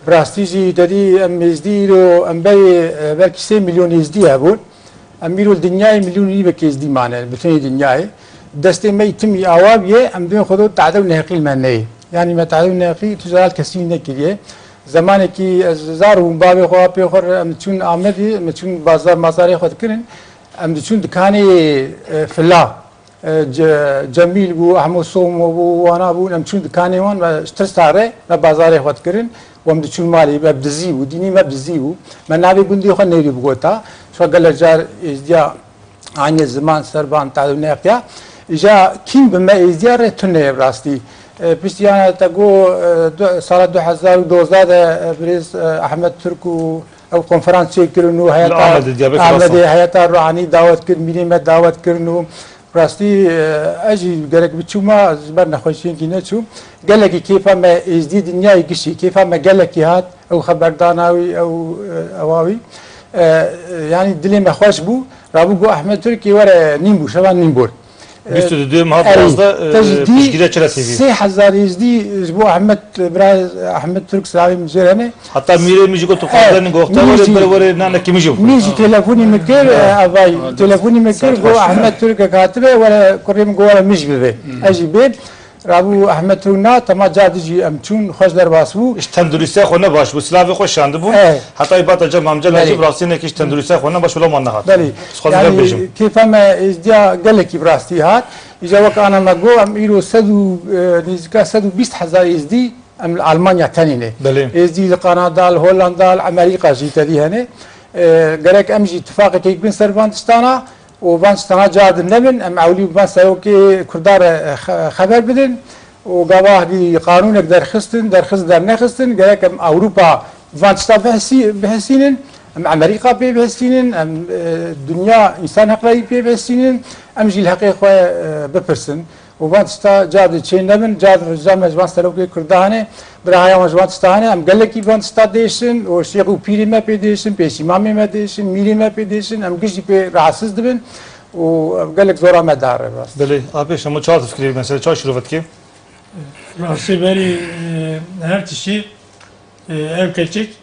Bi rastî jî te dî em Êzdî îro em berê, eh, belkî sê milyon Êzdî hebûn. Em îro li dinyayê milyon û nîvek Êzdî mane, li bütünê dinyayê. Destê me yî tim yî awa bûye, em dibên xwe do tade û neheqî li me neyê. Yanî me tade û neheqî tu zelal kesî nekiriye. Zemanekî ez zar bûm, bavê xwe, apê xwe re em diçûn Amedê, em diçûn bazar mazarê xwe dikirin. Em diçûn dikanê, e, fila, e, Ce-, Cemîl bû, Ehmo Somo bû, wana bûn, em diçûn dikanê wan, me ji tirsa re me bazarê xwe dikirin. Û em diçûn malê, me bi dizî bû, dînî me bi dizî bû. Me navê gundê xwe nêrî bigota. Şo gelek car Êzdiya Aynê ziman ser van tade û neheqiya. Îja kîn bi me Êzdiya re tune ye bi rastî. E, piştî yana te got, e, du-, sala du hezar û dozdeh de, e, birêz, e, Ahmet Türk û ew konferans çêkirin û Li heyeta Amedê, Diyarbekir Amedê, Hasan. Heyeta ruhanî dawet kir, mîrê me dawet kirin û bi rastî, e, ez jî gerek biçûma, ji ber nexweşiyekî neçûm. Gelekî kêfa me Êzdî dinyayê gişî, kêfa me gelekî hat. Ew xeberdana wî, ew, e, ewa wî. E, e, yanî dilê me xweş bû. Rabû got, Ehmed Turkî were Nîmbûr, şeva Nîmbûr. E, Bîst û du meha ey, duwazdeh, e, te jî dî piştgiriya Çira T V. Sê hezar Êzdî ji bo Ehmed, bira Ehmed Turk silavê min jê re hene. Heta mîrê min jî got, tu E, xwazdên goxta min were, jî, ber were nanekî min jî bixwe. Min jî telefonî min kir, e, evay, telefonî min kir, got, Ehmed Turk hatibe, were kurê min got, were min jî bibe. Ez jî bêm. Rabû Ehmed Turk na, tema ca dî jî em çûn, xweş derbas bû. Ji tendurîstiya xwe ne baş bû, silavê xwe şandibûn. Eh. Heta îbata cem amca Belê. Necîb rastî nekî ji tendurîstiya xwe ne baş, wila wan nehat. Belê. Ez xwazim Yanî, ber bêjim. Kêfa me Êzdiya gelekî bi rastî hat. Îja wek ana me got, em îro sed û, e, nêzîka sed û bîst hezar Êzdî em li Almanya tenê ne. Belê. Êzdî li Kanada, li Hollanda, li Amerîka jî tedî hene. E, gerek em jî tifaqekê bikin ser van tiştana. û van tiştana car din nebin, em ewlî van serokê Kurda re, e, xe-, xeber bidin û gava hevî qanûnek derxistin, derxist dernexistin, gerek em Ewropa van tişta bihesî-, bihesînin, em Amerîka pê bihesînin, em, e, dinya însan heqrayî pê bihesînin, em jî li heqê xwe, e, bipirsin. Û van tişta car din çê nebin, car din ricam me ji van serokê Kurda hene, birahaya wan ji van tişta hene, em gelekî van tişta dêşin û şêx û pîrê me pê dêşin, pêşîmamê me dêşin, mîrê me pê dêşin, em giştî pê rahatsiz dibin û ev gelek zora me dare rast. Belê, apê şemo çawa difikirî, mesela çawa şîrove dikê? Rastî berî, e, her tiştî, e, ev keçik,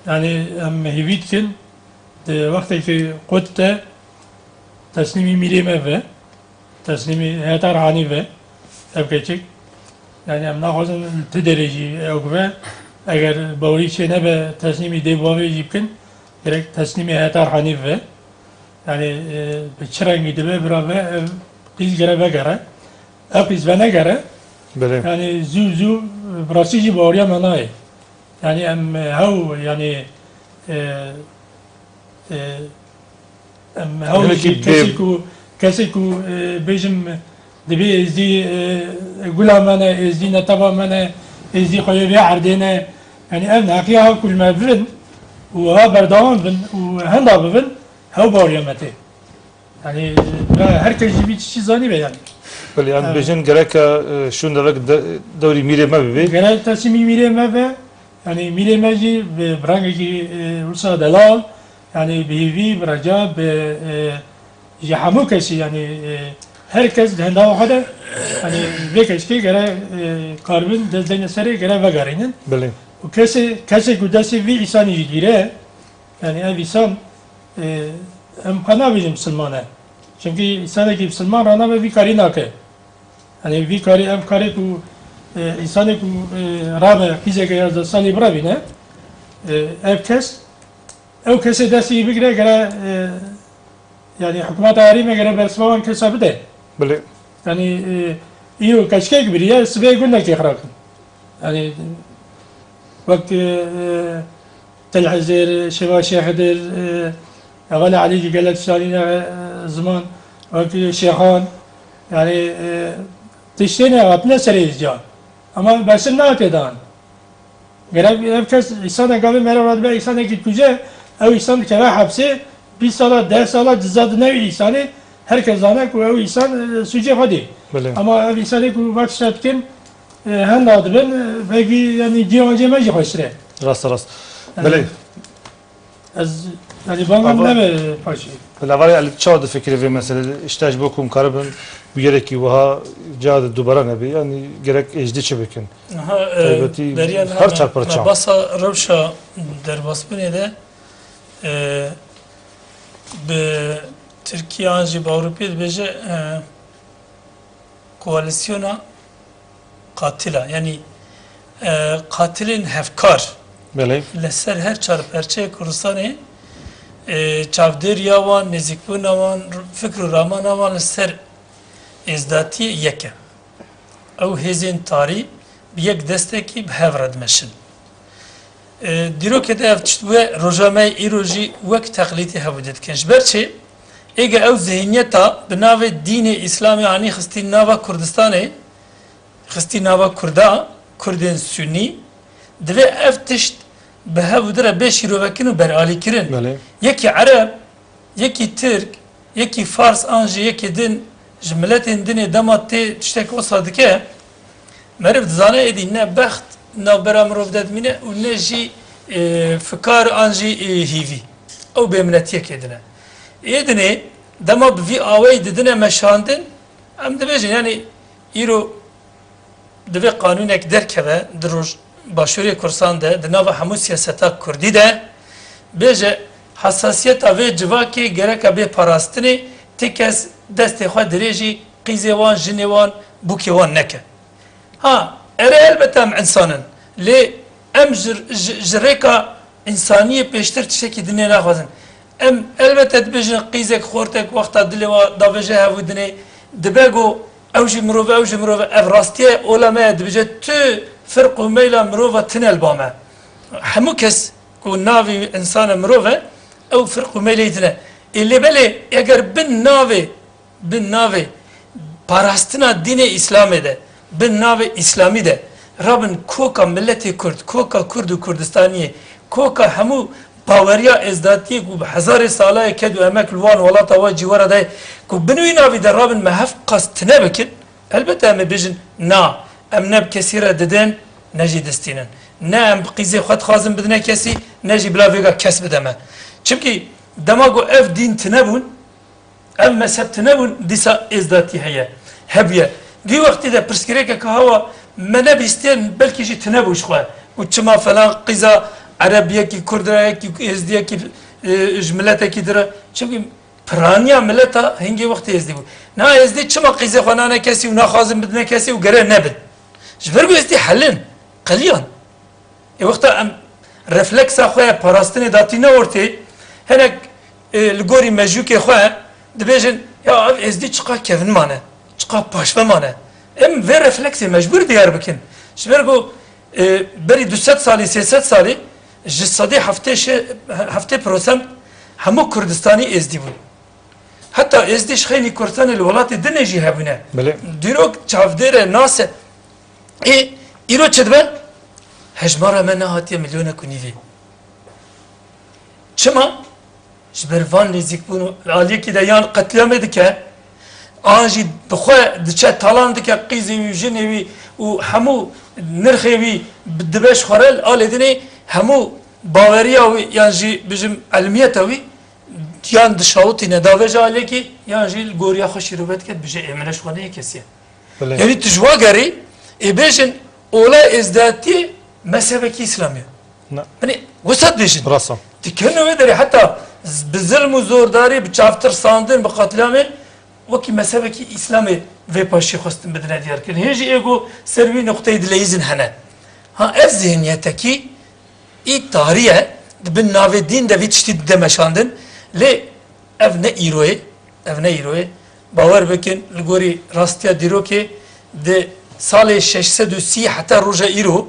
yani em hêvî dikin, di wextekî qut de teslîmî mîrê me ve. Teslîmî heta hanî ve ev keçik. Yani em naxwazin li ti derê jî ew bibe. Eger bawrî çê nebe teslîmî dê bavê jî bikin, gerek teslîmî heta hanî ve. Yani, e, bi çi rengî dibe bira ve ev qîz gere vegere. Ev qîz venegere. Belê. Yani zû zû, e, bi rastî jî bawriya me nayê. Yani em, e, hew, yani, e, e, em hew Belkî jî kesê bê- ku, kesê ku, e, bêjim, divê êzdî, e, gula me ne, êzdî neteba me ne, êzdî xweyê vê erdê ne. Yani ev neheqiya ha ku li me bibin û ha berdewam bin û henda bibin, hew bawriya me tê. Yani, me her kes jî vî tiştî zanî be yani. Belê, em Evet. bêjin gereke, e, şûn devek de, dewrî mîrê me bibê. Gerek teslîmî mîrê me be, yani mîrê me jî bi, bi rengekî, e, wisa delal, yani bi hêvî, bi reca, bi, e, ji hemû kesî, yani, e, her kes di henda xwe de, yani vê keçikê gere, e, karibin dest deyne serê gere vegerînin. Belê. Û kesê, kesê ku destê vî îsanî jî gîre, yani ev îsan, e, em xwe nabêjin misilman e. Çimkî îsanekî misilman ranabe vî karî nake. Yani vî karî, ev karê ku, e, îsanê ku, e, rabe qîzeke yazdeh salî birevîne, e, ev kes, ew kesê destî bigire gere, e, yani hikûmeta herêmê gere bersiva wan kesa bide. Belê. Yani, e, îro keçikek biriye, sibê gundekê xirakin. Yani, wek, e, e, Til Hizir, Şeva Şêxidir, e, Hevalê Elî jî gelek tiştanî ne, e, ziman, wek Şêxan, yani, e, tiştê ne hatine serê îzcan. Ama bersiv nehate dan. Gerek ev kes îsane gavê meriv re dibe îsanekî dikuje, ew îsan dikeve hepsê, bîst sala, deh sala ciza dine wî îsanê, her kes zane ku ew îsan, e, sûcê xwe dî. Belê. Ama ev îsanê ku va tişta dikin, e, henda dibin, e, belkî, yani, cîhancê me jî xweştir e. Rast e, rast. Yani, Belê. Ez, yani, bangam Ava- nebe paşê. Bila varê Elî çawa difikirî vê meselê? Îşte ji bo ku em karibin bûyerekî wiha ca de dubare nebe, yani gerek êjdî çi bikin? Aha, e, Taybetî beriya her me, çar parça. Me basa rewşa derbasbûnê de, e, bi Tirkiye an jî bi Ewropê dibêje, e, koalîsyona qatila, yanî, e, qatilên hevkar Belê. li ser her çar perçeyê Kurdistanê, e, çavdêriya wan, nêzîkbûna wan, fikr û ramana wan li ser êzdatiyê yek e. Ew hêzên tarî bi yek destekî bi hev re dimeşin. E, dîrokê de ev tişt bûye, roja me yê îro jî wek teqlîdê hevûdê dikin. Ji ber çi? Êge ew zihniyeta bi navê dînê Îslamê anî xistî nava Kurdistanê, xistî nava Kurda, Kurdên Sunî, divê ev tişt bi hevûdî re bê şîrovekirin û beralîkirin. Belê. Yekî Ereb, yekî Tirk, yekî Fars an jî yekî din ji miletên din ê dema tê tiştek wisa dike, meriv dizane êdî ne bext navbera mirov de dimîne û ne jî, e, fikar an jî, e, hîvî. Ew bêminetiyekê din e. Ê dinê dema bi vî awayî didine meşandin, em dibêjin, yanî îro divê qanûnek derkeve di roj Başûrê Kurdistan de, di nava hemû siyaseta kurdî de, bêje hesasiyeta vê civakê gereka bê parastinê, ti kes destê xwe dirêjî qîzê wan, jinê wan, bûkê wan neke. Ha, erê, elbet em însan in, lê em ji, ji, ji rêka însaniyê pêştir tiştekî dinê naxwazin. Em elbete dibêjin qîzek, xortek wexta dilê wa davêje hevûdinê, dibe ku ew jî mirov e, ew jî mirov e. Ev rastiye ola me ye, dibêje tu firq û meyla mirova tine li ba me. Hemû kes ku navî însan e, mirov e, ew firq û meylê tine. Ê lê belê eger bin navê bin navê parastina dînê Îslamê de, bin navê Îslamî de rabin koka miletê Kurd, koka Kurd û Kurdistaniyê, koka hemû baweriya êzdatiyê ku bi hezarê sala ye ked û emek li wan welata wa cîwara de ye, ku bin wî navî de rabin me hevqas tine bikin, elbette em ê bêjin, na, em ne bi kesî re didin, ne jî distînin. Ne em bi qîzê xwe dixwazin bidine kesî, ne jî bila vêga kes bide me. Çimkî dema ku ev dîn tine bûn, ev mezheb tune bûn, dîsa êzdatî heye, hebûye. Vî wextî de pirsgirêkeke hawa me nebihîstiye, belkî jî tune bû ji xwe. Û çima felan qîza Ereb yekî Kurd re, yekî Êzdî, yekî, e, ji miletekî din re? Çimkî piraniya mileta hingê wextê Êzdî bû. Na Êzdî çima qîzê xwe nane kesî û naxwazin bidine kesî û gere nebin? Ji ber ku Êzdî helin, qeliyan. Ê wexta em refleksa xwe ya parastinê datîne ortê, hinek, e, li gorî mejûkê xwe dibêjin, ya ev Êzdî çiqa kevin mane, çiqa paşve mane. Em vê refleksê mecbûr diyar bikin. Ji ber ku, e, berî du sed salî, sê sed salî ji sedî heftê şê-, heftê prosent hemû Kurdistanî Êzdî bûn. Heta Êzdî ji xeynî Kurdistanê li welatê dinê jî hebûne. Belê. Dîrok çavdêre nase. Ê, îro çi dibe? Hejmara me nehatiye milyonek û nîvê. Çima? Ji ber van nêzîkbûn û li aliyekî de yan qetlîamê dike, an jî bi xwe diçe talan dike qîzê wî, jinê wî û hemû nirxê wî bi-, dibe ji xwe re, li alê dinê hemû baweriya wî yan jî bijim elmiyeta wî yan dişawitîne davêja aliyekî yan jî li goriya xwe şîrove dike dibêje ê min ji xwe neyê kesî ye. Belê. Yanî tu ji wa gerî ê bêjin ola êzdatiyê mezhebekî îslamî ye. Na. Yanî wisa dibêjin. Rast e. Dikevine wê derê heta z-, bi zilm û zordarî, bi çavtirsandin, bi qetlîamê wekî mezhebekî îslamê vê paşî xwestin bidine diyarkirin. Hê jî ê ku ser wî nuqteyê dileyîzin hene. Ha ev zihniyetekî Î tarî ye, di bin navê dîn de vî tiştî dide meşandin, lê ev ne îro ye, ev ne îro ye. Bawer bikin, li gorî rastiya dîrokê di salê şeş sed û sî heta roja îro,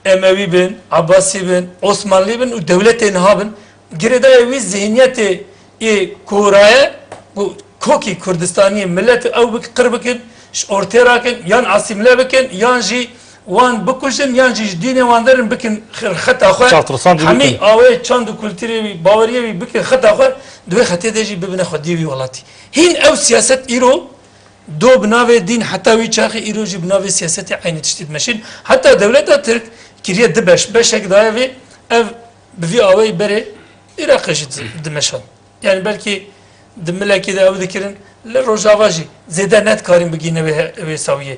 Emewî bin, Ebasî bin, Osmanlî bin û dewletê niha bin, girêdayê wî zihniyetê ê ku hûraye, ku kokî Kurdistaniyê milet ew bik-, qir bikin, ji ortê rakin, yan asîmle bikin, yan jî wan bikujin, yan jî ji dînê wan derin bikin xir-, xeta xwe. Çavtirsan jî bikin. Hemî awê çand û kulturê wî, baweriyê wî bikin xeta xwe, di wê xetê de jî bibine xwediyê wî welatî. Hîn ew siyaset îro do bi navê dîn heta wî çaxê îro jî bi navê siyasetê eynî tiştî dimeşin. Heta dewleta Tirk kiriye du beş, beşek daye vê, ev bi vî awayî berê Iraqê jî di-, dimeşan. Yani belkî di milekî de ew dikirin, li Rojava jî zêde nedikarîn bigihîne wê he-, wê sawiyê.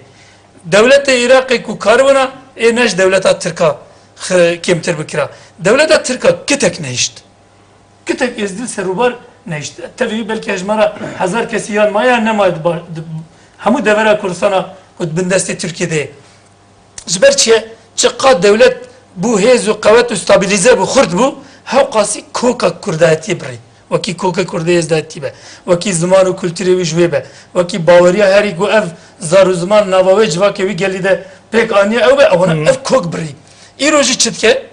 Dewletê Iraqê ku karibûna, ê ne ji dewleta Tirka xi-, kêmtir bikira. Dewleta Tirka kitek nehişt. Kitek êzdî li serûbar nehişt. Tevî belkî hejmara hezar kesî yan maye yan nemaye di ba-, di hemû devera Kurdistana ku di bin destê Tirkiyê de ye. Ji ber çi ye? Çiqa dewlet bû hêz û qewet û stabilize bû, xurt bû, hewqasî koka kurdayetiyê birî. Wekî koka kurdê êzdayetî be. Wekî ziman û kulturê wî ji wê be. Wekî baweriya herî ku ev zar û ziman nava wê civakê wî gelî de pêk aniye ew be, ewana Hmm. ev kok birî. Îro jî çi dike?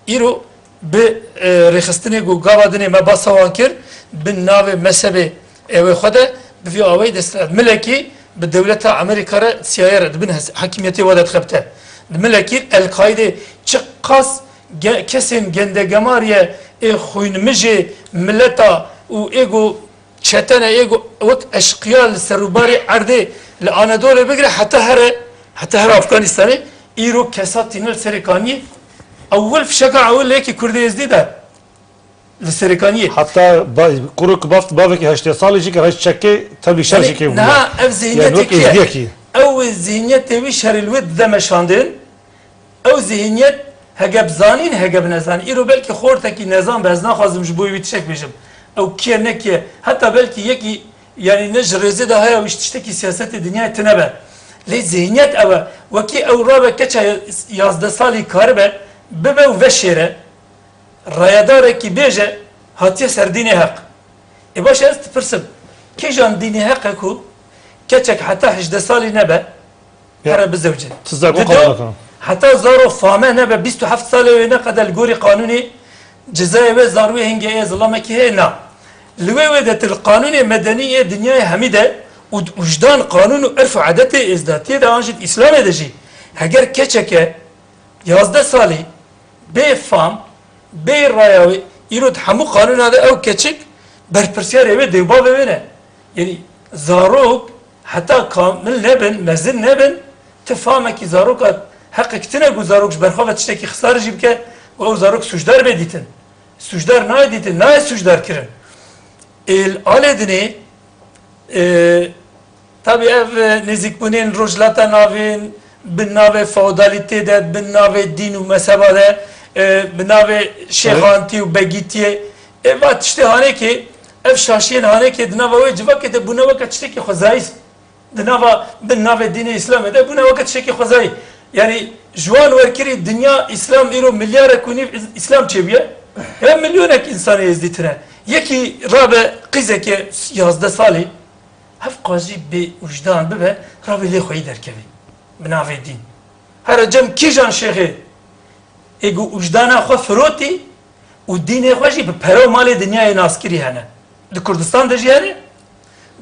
Îro bi, e, rêxistinê ku gava dinê me basa wan kir, bi navê mezhebê ê wê xwe de bi vî awayî dest dihat. Milekî bi dewleta Amerîka re, C I A re, di bin hes-, hakimiyetê we de dixebite. Di milekî El-Qaîdê çiqas ge-, kesên gendegemariye ê xwînmijê mileta û ê ku çetene ê ku wek eşqiya li serûbarê erdê li Anadolê bigire heta here, heta here Afganistanê, îro kesa tîne li Serê Kaniyê. Ewil fişeka ewil li yekî Kurdê Êzdî de li Serê Kaniyê. Heta ba-, kuruk bav-, bavekî heştê salî jî ke reş çekê tevlî şer jî kê bûye. Niha ev zihniyetê kî ye? Ew zihniyetê wî şerê li wê dide meşandin. Ew zihniyet hege bi zanîn, hege bi nezanîn. Îro belkî xortekî nezan be, ez naxwazim ji bo wî tiştek bêjim. Ew kî ye, ne kî ye. Heta belkî yekî, yanî ne ji rêzê de haya wî ji tiştekî siyasetê dinyayê tune be. Lê zihniyet ew e. Wekî ew rabe keça yazdeh salî karibe, bibe û veşêre. Rayedarekî bêje, hatiye ser dînê heq. Ê baş e, ez dipirsim, kîjan dînê heq e ku keçek heta hejdeh salî nebe, Ya, here bizewce? Dido, heta zaro fame nebe, bîst û heft salê wê neqede li gorî qanûnê cezayê wê zarwê hingê ê zilamekî heye, na. Li wê wê de tu li qanûnê medenî yê dinyayê hemî de û wijdan, qanûn û irf û edetê êzdatiyê de an jî di Îslamê de jî heger keçeke yazdeh salî bê fam, bê raya wê, îro di hemû qanûna de ew keçik berpirsiyarê wê dê û bavê wê ne. Yanî zarok heta kamil nebin, mezin nebin, ti famekî zaroka heqek tine ku zarok ji ber xwe ve tiştekî xisar jî bike û ew zarok sûcdar bê dîtin. Sûcdar nayê dîtin, nayê sûcdar kirin. Ê li alê dinê, e, tabî ev, e, nêzîkbûnên Rojhilata Navîn, bi navê feodalîtê de, bi navê dîn û mezheba de, e, bi navê şêxantî û begîtiyê, e, va tiştê hanekê, Ev şaşiyên hanekê di nava wê civakê de bûne weke tiştekî xwezayî. Di nava, bin navê dînê Îslamê de bûne weke tiştekî xwezayî. Yanî ji wan werkirî dinya Îslam îro milyarek û nîv Îs-, Îslam çêbûye. Ev milyonek însanê Êzdî tine. Yekî rabe qîzeke yazdeh salî, hevqas jî bê wijdan bibe, rabe lê xweyî derkevî. Bi navê dîn. Here cem kîjan şêxê ê ku wijdana xwe firotî û dînê xwe jî bi pere û malê dinyayê naskirî hene. Di Kurdistan de jî hene,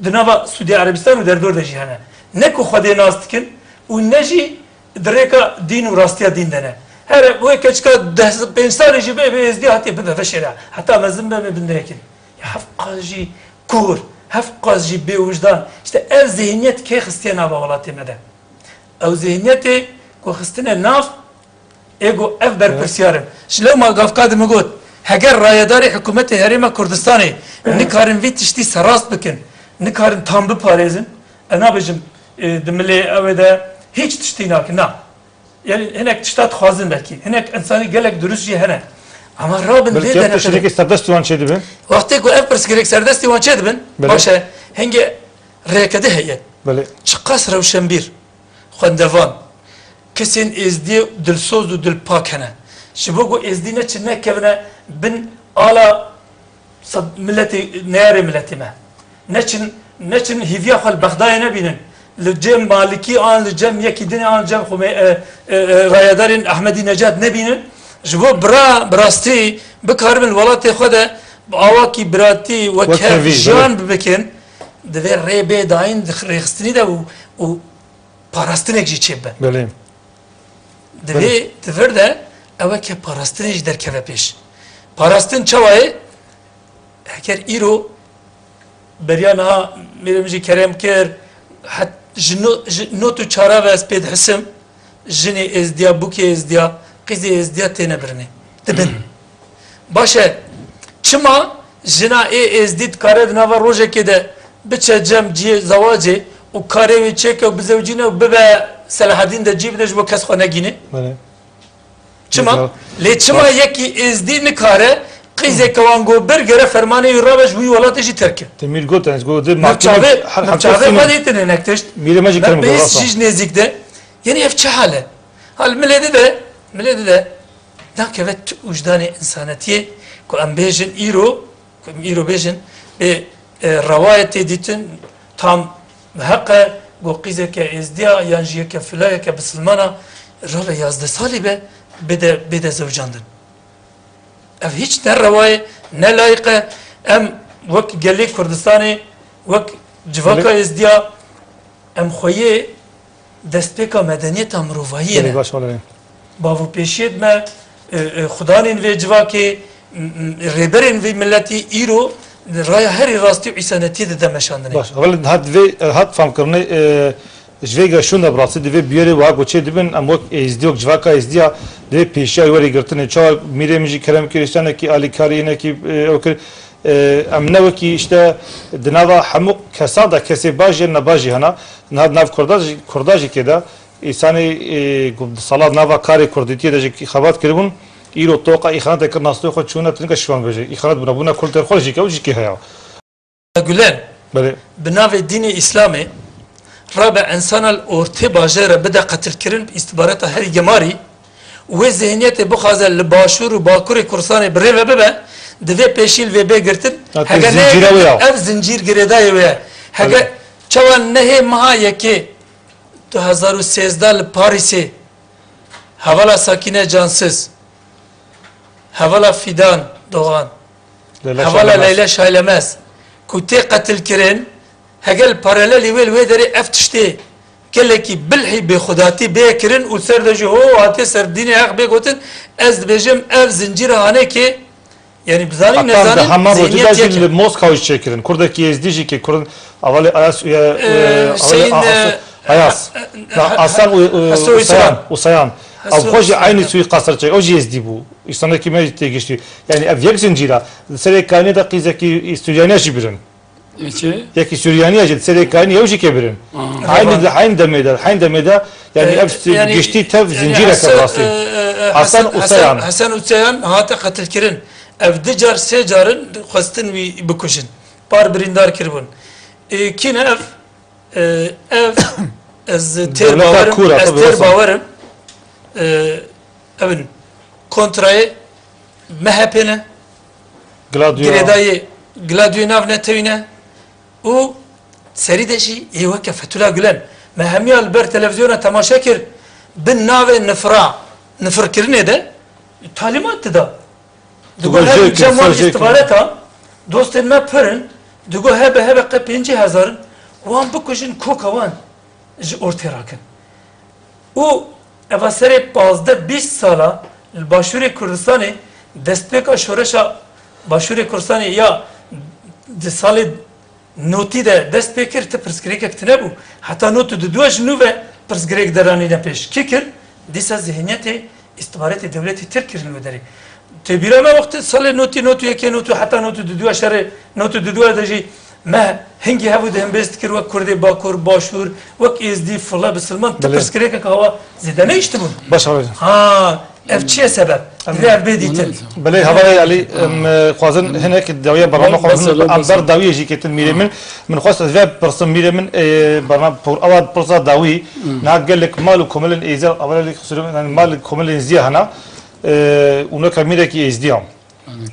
di nava Sûdî Erebistan û derdor de jî hene. Ne ku Xwedê nas dikin û ne jî di rêka dîn û rastiya dîn de ne. Here wê keçika deh pênc salê jî bê, bê êzdî hatiye bibe veşêre. Heta mezin be, bê bindeyekin. Ya hevqas jî kor, hevqas jî bêwijdan. Îşte ev zihniyet kê xistiye nava welatê me de? Ew zihniyetê ku xistine nav, ê ku ev berpirsiyar in. Ji lewma gavka de min got, heger rayedarê hikûmetê Herêma Kurdistanê nikarin vî tiştî serast bikin, nikarin tam biparêzin, ez nabêjim, e, di milê ew ê de hîç tiştî nakin, na. Yanî hinek tişta dixwazin belkî. Hinek insanî gelek durust jî hene. Ama rabin vê Belkî ev derheqê de. Pirsgirêkê serdestî wan çêdibin. Wextê ku ev pirsgirêk serdestî wan çêdibin, Belê. baş e, hingê rêkedi heye. Belê. Çiqas rewşenbîr, xwendevan, kesên êzdiyê dilsoz û dilpak hene. Ji bo ku êzdî neçin nekevine bin ala sed miletê, neyarê miletê me. Neçin, neçin hîviya xwe li Bexdayê nebînin. Li cem Malikî an, li cem yekî dinê an, cem Xumey-, e, e, e, rayedarên Ehmedî Necad nebînin. Ji bo bira, bi rastî bikaribin li welatê xwe de bi awakî biratî, wek Wek hev hevî, jiyan belê. bibikin, divê rê bê dayîn di rêxistinî de û, û parastinek jî çêbibe. Belê. Divê Belê. di vir de ew weke parastinê jî derkeve pêş. Parastin çawa ye? Heger îro beriya niha mêrê min jî kerem kir, het-, ji no-, ji not û çara ve ez pê dihisim, jinê êzdiya, bûkê êzdiya, qîzê êzdiya têne birinê. Dibin. Baş e, çima jina ê êzdî dikare di nava rojekê de biçe cem cihê zewacê û karê wê çêke û bizewcîne û bibe Selahedîn de cî bide ji bo kes xwe negîne? Belê. Çima? Mesela, Lê çima bak. yekî êzdî nikare qîzeke wan go bir gere fermanê wî rabe ji wî welatê jî terke? Te mîr got, ez got, de Min mahkeme çavê, her, min her çavê teslim xwe dîtine nek tişt. Mîrê me jî Me kerem bihîst got, jî ji nêzîk de. Yanî ev çi hal e? Hal milê dide, milê dide. Nakeve tu wijdanê însanetiyê ku em bêjin îro, ku em îro bêjin, bê, e, rewayetê dîtin tam heq e, ku qîzeke êzdiya yan jî yeke filayeke bisilmana rabe yazdeh salî be, bêde, bêde zewcandin. Ev hîç ne rewa ye, ne layîq e. Em wek gelê Kurdistanê, wek civaka Belê. êzdiya, em xweyê destpêka medeniyeta mirovahiyê Belê, ne. baş, belê. Bavûpêşiyê me, e, e, xudanên vê civakê, m, m, rêberên vê miletî îro raya herî rastî û îsanetiyê dide meşandinê. Baş, evvel hat vê, hat famkirinê, e, ji vê ge şûnde bi rastî divê bûyerê wiha ku çê dibin, em wek êzdî, wek civaka êzdiya divê pêşiya wê werê girtinê. Çawa mîrê min jî kerem kir, îşte hinekî alîkarî, hinekî, e, ew kir. E, em ne wekî îşte di nava hemû kesan de kesê baş jî ne baş jî hene. Niha di nav Kurda jî, Kurda jî kê de, Îsanê, e, ku di sala nava karê kurdîtiyê de jî xebat kiribûn, îro toqa îxanetê kir, nastê xwe çûne tinike şivan bêje. Îxanet bûne, bûne kultê xwe jî ke, ew jî kê heye. Gulen, Belê. bi navê dînê Îslamê, rabe insana li ortê bajêr re bide qetilkirin bi îstîbareta herî gemarî, wê zihniyetê bixwaze li başûr û bakurê Kurdistanê bi rê ve bibe, divê pêşî li vê bê girtin. Ha, tu Hege zincîra neyê wê ya. ev zincîr girêdayê wê ye. Hege Belê. çawa nehê meha yekê du hezar û sêzdeh li Parîsê hevala Sakîne Cansiz, hevala Fîdan Doğan, Leyla hevala Şahlemez. Leyla Şahlemez ku tê qetilkirin, hegel paralelî wê li wê derê ev tiştê gelekî bilhî bêxudatî bê kirin û ser de jî ho hatiye ser dînê heq bê gotin, ez dibêjim ev zincîra hanekê Yanî bizanîn Heta nezanin, di heman rojê de zihniyet jî yek e. li Moskaw jî çêkirin. Kurdekî êzdî jî ki Kurd, avalê Ayas, e, Ee, e, avalê şeyin, A-, As-, e, Ayas. e, e, Na, e, Asan û, û, Haso û Sayan, Sayan. û Sayan. Haso Ew xwe jî Sayan. eynî sûîqastir çek. Ew jî êzdî bû. Îsanekî me jî têgiştî. Yanî ev yek zincîra. Li serê kaniyê de qîzekî Sûryanî jî birin. Çi? Yekî Suryanî ye jî, serê kanî ew jî kê birin. Aa. Eynî, eynî demê de, eynî demê de, yanî Ee, ev yanî, giştî tev yanî zincîreke Hasan, rastî. e, e, e, Hasan Hasan, Usayan. Hasan, Hasan Usayan hate qetilkirin. Ev du car, sê carin xwestin wî bikujin. Par birîndar kiribûn. Ê, kî ne ev? Ê, ev, ez têr Dewleta bawerim, kûr e, ez tabii, têr Hasan. bawerim. Ê, ev in kontrayê M H P ne. Gladio. Girêdayê Gladioyê nav ne tewî ne. Û serî de jî ê weke Fethullah Gulen. Me hemiya li ber televîzyona temaşe kir, bi navê nifra, nifirkirinê de talîmat dida. Digo Digo her jê cem wan kir, ser jê kir. îstixbareta, dostên me pir in, digo hebe hebe qe pêncî hezar in, wan bikujin, koka wan ji ortê rakin. Û eva serê pazdeh bîst sala li Başûrê Kurdistanê, destpêka şoreşa Başûrê Kurdistanê ya di salê notî de dest pê kir, ti pirsgirêkek tine bû. Heta not û duduya ji nû ve pirsgirêk deranîne pêş. Kî kir? Dîsa zihniyetê îstixbaratê dewletê Tirk kirin wê derê. Tê bîra me wextê salê notî, not û yekê, not û heta not û duduya şerê, not û duduya de jî me hingî hebû dihembêz dikir wek Kurdê Bakur, Başûr, wek Êzdî, File, Bisilman, ti Belê. pirsgirêkek hawa zêde nehiştibûn. Baş e. Ha, ev çi ye sebeb? Divê ev bê dîtin. Belê, hevalê Elî, em, e, xwazin hinek dawiya bername Bas, xwazin bas, em bas. ber dawiyê jî ketin mîrê min. Min xwest ez vê pirsim mîrê min, e, bername por-, ewa pirsa dawî. Na gelek mal û komelên êzdiya, ewa gelek xusûrê min, yani mal û komelên êzdiya hena, e, û neka mîrekî êzdiya.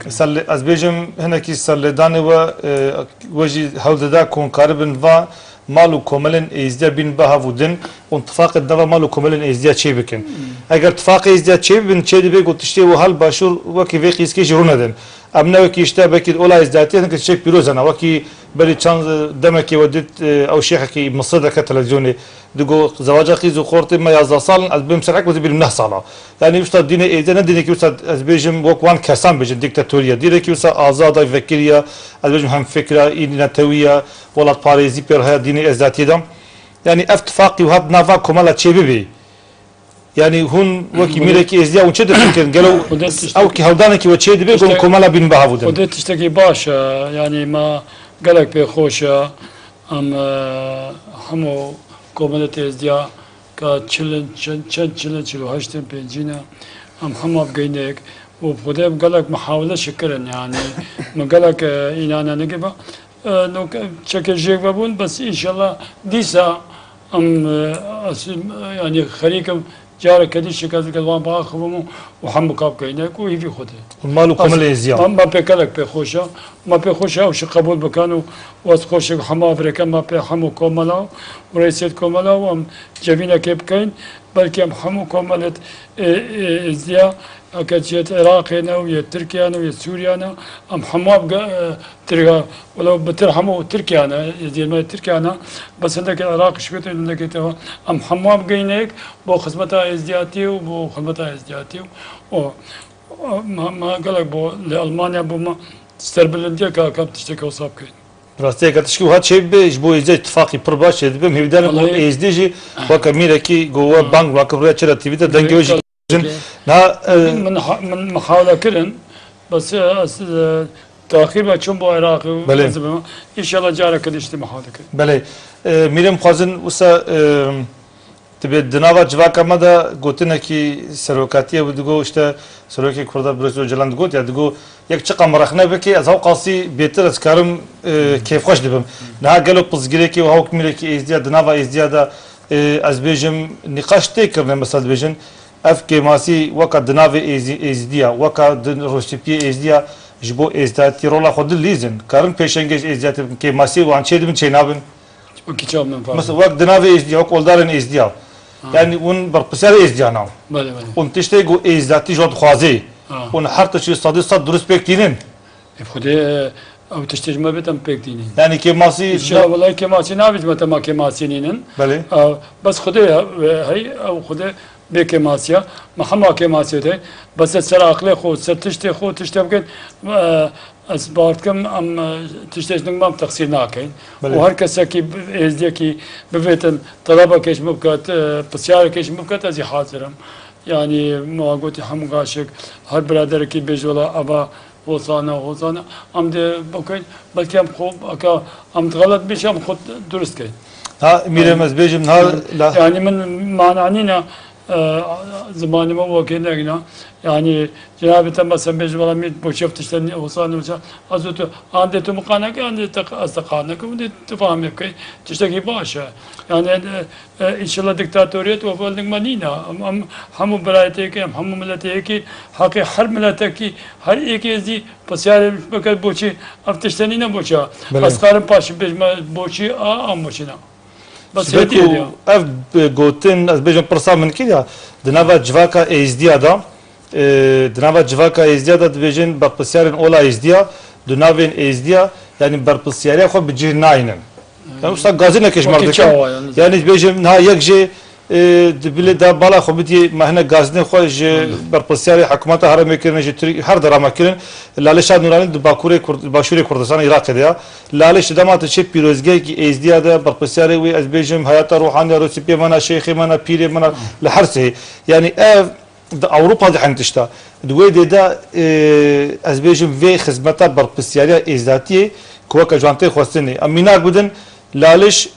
Ser lê-, ez bêjim hinekî serlêdanê we, e, we jî hewl dida ku hûn karibin va mal û komelên êzdiya bîn behev û din û tifaqê di nava mal û komelên êzdiya çê bikin. Eger tifaqê êzdiya çê bibin, çê dibe ku tiştê wiha li başûr wekî vê qîskê jî rûnedin. Em ne wekî işte belkî ola êzdiyatiyê hinekî tiştek pîroz hene. Wekî berî çend demekê we dît, e, ew şêxekî Misir dike televîzyonê. Digo, zewaca qîz û xortê me yazdeh sal in, ez bêm ser hek, ez bîrim neh sala. Yani, wisa dînê êzdiya ne dînekî wisa ez bêjim, wek wan kesan bêjin, dîktatoriya. Dînekî wisa azada, vekiriya, ez bêjim hemfikra, î netewiya, welatparêzî pêr heye dînê êzdiyatiyê de. Yani, ev tifaqî û hat nava komela çê bibî. Yani, hûn wekî Xwedê mîrekî êzdiya hûn çi difikirin? Gelo Xwedê tiştekî ew ki hewldanekî we çê dibe, ku hûn tiştek-, komela bîn behev û din? Xwedê tiştekî baş e. Yani, me gelek pê xweş e. Em, e, hemû komelê têzdiya ka çil in, çend, çend çil in, çil û heşt in, pêncî ne, em hema bigeynek û bi Xwedê em gelek mihawile şikirin, yani, min gelek, e, înane nigiba, e, nok-, çekê jêk vebûn, bes înşallah dîsa em, e, as-, yani, xerîk im, Careke dî şikestek ez wan biaxivim û, û hemû kap keynek û hîvî Xwedê. Û mal û Ez, komel êziya. Ma, ma pê gelek pê xweş e. Ma pê xweş e, ew jî qebûl bikin û west xweş e, hema virêke ma pê hemû komela û reîsêt komela û em cevînekê bikeyin. Belkî em hemû komelêt, ê, ê, êziya, heke yê Iraqê ne û yê Tirkiye ne û yê Sûriye ne, em hema bige-, e, Tirka, welo bi tir hemû Tirkiye ne, êzdiyên me Tirkiye ne, bes hindekî Iraq şikit û hindekî te, em hema bigeynek bo xizmeta êzdiyatî û bo xizmeta êzdiyatî û, û, û me, me gelek bo li Almanya bo me serbilindiyeke, ka em tiştekî wisa bikeyn. Rastiyeke tişkî wiha çêbibe, ji bo êzdiyê tifaqî pir baş çêdibe. Hêvîdar im ku Wellahî. êzdî jî weke mîrekî ku we bang weke rûya Çira T V de dengê we jî Jin, Peki. na, e, Min ha-, min muhawele kirin, bes, e, ez, e, taxîr ve çûm bo Iraqê û Belê. ez bim. Înşallah careke dî tiştê muhawele kirin. Belê. E, Mîrê, em xwazin wisa, e, dibe di nava civaka me de gotinekî serokatiyê bû, digo işte serokê Kurda Birêz Ocalan digot ya, digo yek çiqa min rexne bike, ez hewqasî bêtir ez karim, e, kêfxweş dibim. Niha gelo pirsgirêkê û hewkmîrekî êzdiya, di nava êzdiya de, e, ez bêjim, nîqaş tê kirine, mesela dibêjin, Ev kêmasî weka di navê êzî-, êzîdiya, weka di rûspiyê êzîdiya ji bo êzdiyatî rola xwe dilîzin. Karin pêşengê ji êzdiyatê bikin, kêmasiyê wan çê dibin çê nabin. Wekî çav min fam. Mesela wek di navê êzîdiya, wek oldarên êzîdiya. Ha. Yani hûn berpirsiyarê êzîdiya ne. Belê, belê. Hûn tiştê ku êzdiyatî ji wan dixwazê. Ha. Hûn her tiştî sedî sed dirust pêk tînin. Ê Xwedê, e, ew tiştê ji me bê em pêk tînin. Yani kêmasî Înşallah, welay kêmasî nabît me tema kêmasî nînin. Belê. E, bes Xwedê he-, hey, ew Xwedê bê kêmasiya. Me hema kêmasiyê de. Bes ez ser aqilê xwe, ser tiştê xwe, tiştê bikin. E, ez bawer dikim, em, e, tiştê ji nû me em texsîr nakin. Belê. Û her kesekî bi-, êzdiyekî bivêtin, telebekê ji min biket, e, pisyareke ji min biket, ez ê hazir im. Yani, me gotî hemû gaşek, her biraderekî bêje wela eva Hozana, hozana. Em dê bikeyn, belkî em xwe, eke em xelet bî, em xwe durust keyn. Ha, Mîrê, em ez bêjim, ha, la- Yani min mana nîne, e, zimanê me wekê negina. Yani cenabê te mesela bêje, wela mîr boçî ev tiştên wisa nûça. Ez û tu, an dê tu min qaneke, an dê te, ez te qaneke, hûn dê tu fehmê bikey. Tiştekî baş e. Yani, e, e, înşallah diktatoriyet û ev ning me nîne. Em, em hemû birayetê yekê, em hemû miletê yekê, heqê her miletekî, her yekê zî pisyarê bike boçî, ev tiştê nîne boçî. Belê. Ez karim paşî bêjme boçî a, an boçî ne. Bes Ji ber hêdî ku hêdî ya. Ev bi gotin, ez bêjim pirsa min kiriya, di nava civaka êzdiya de, e, di nava civaka êzdiya de dibêjin berpirsiyarên ola êzdiya, di navên êzdiya, yanî berpirsiyariya xwe bi cih nayînin. Yani wisa gazinekê ji me Wekî dikin. Çawa yani? Yani dibêjim niha yek jê, e, di bilê de bala xwe bidiyê, me hinek gazinê xwe ji berpirsiyarê hikûmeta herêmê kirin, ji Tirk-, her dera me kirin. Lalê Şad Nûranî di Bakurê Kurd-, Başûrê Kurdistanê Iraqê de ya. Lalê ji dema tu çê pîrozgehekî êzdiya de berpirsiyarê wê, ez bêjim, heyata ruhaniya Rûsîpê me ne, şeyxê me ne, pîrê me ne, li her sê. Yani ev di Ewropa de hin tişta. Di wê dê de, e, ez bêjim, vê xizmeta berpirsiyariya êzdatiyê ku weke ji wan tê xwestinê. Em mînak bidin, Laliş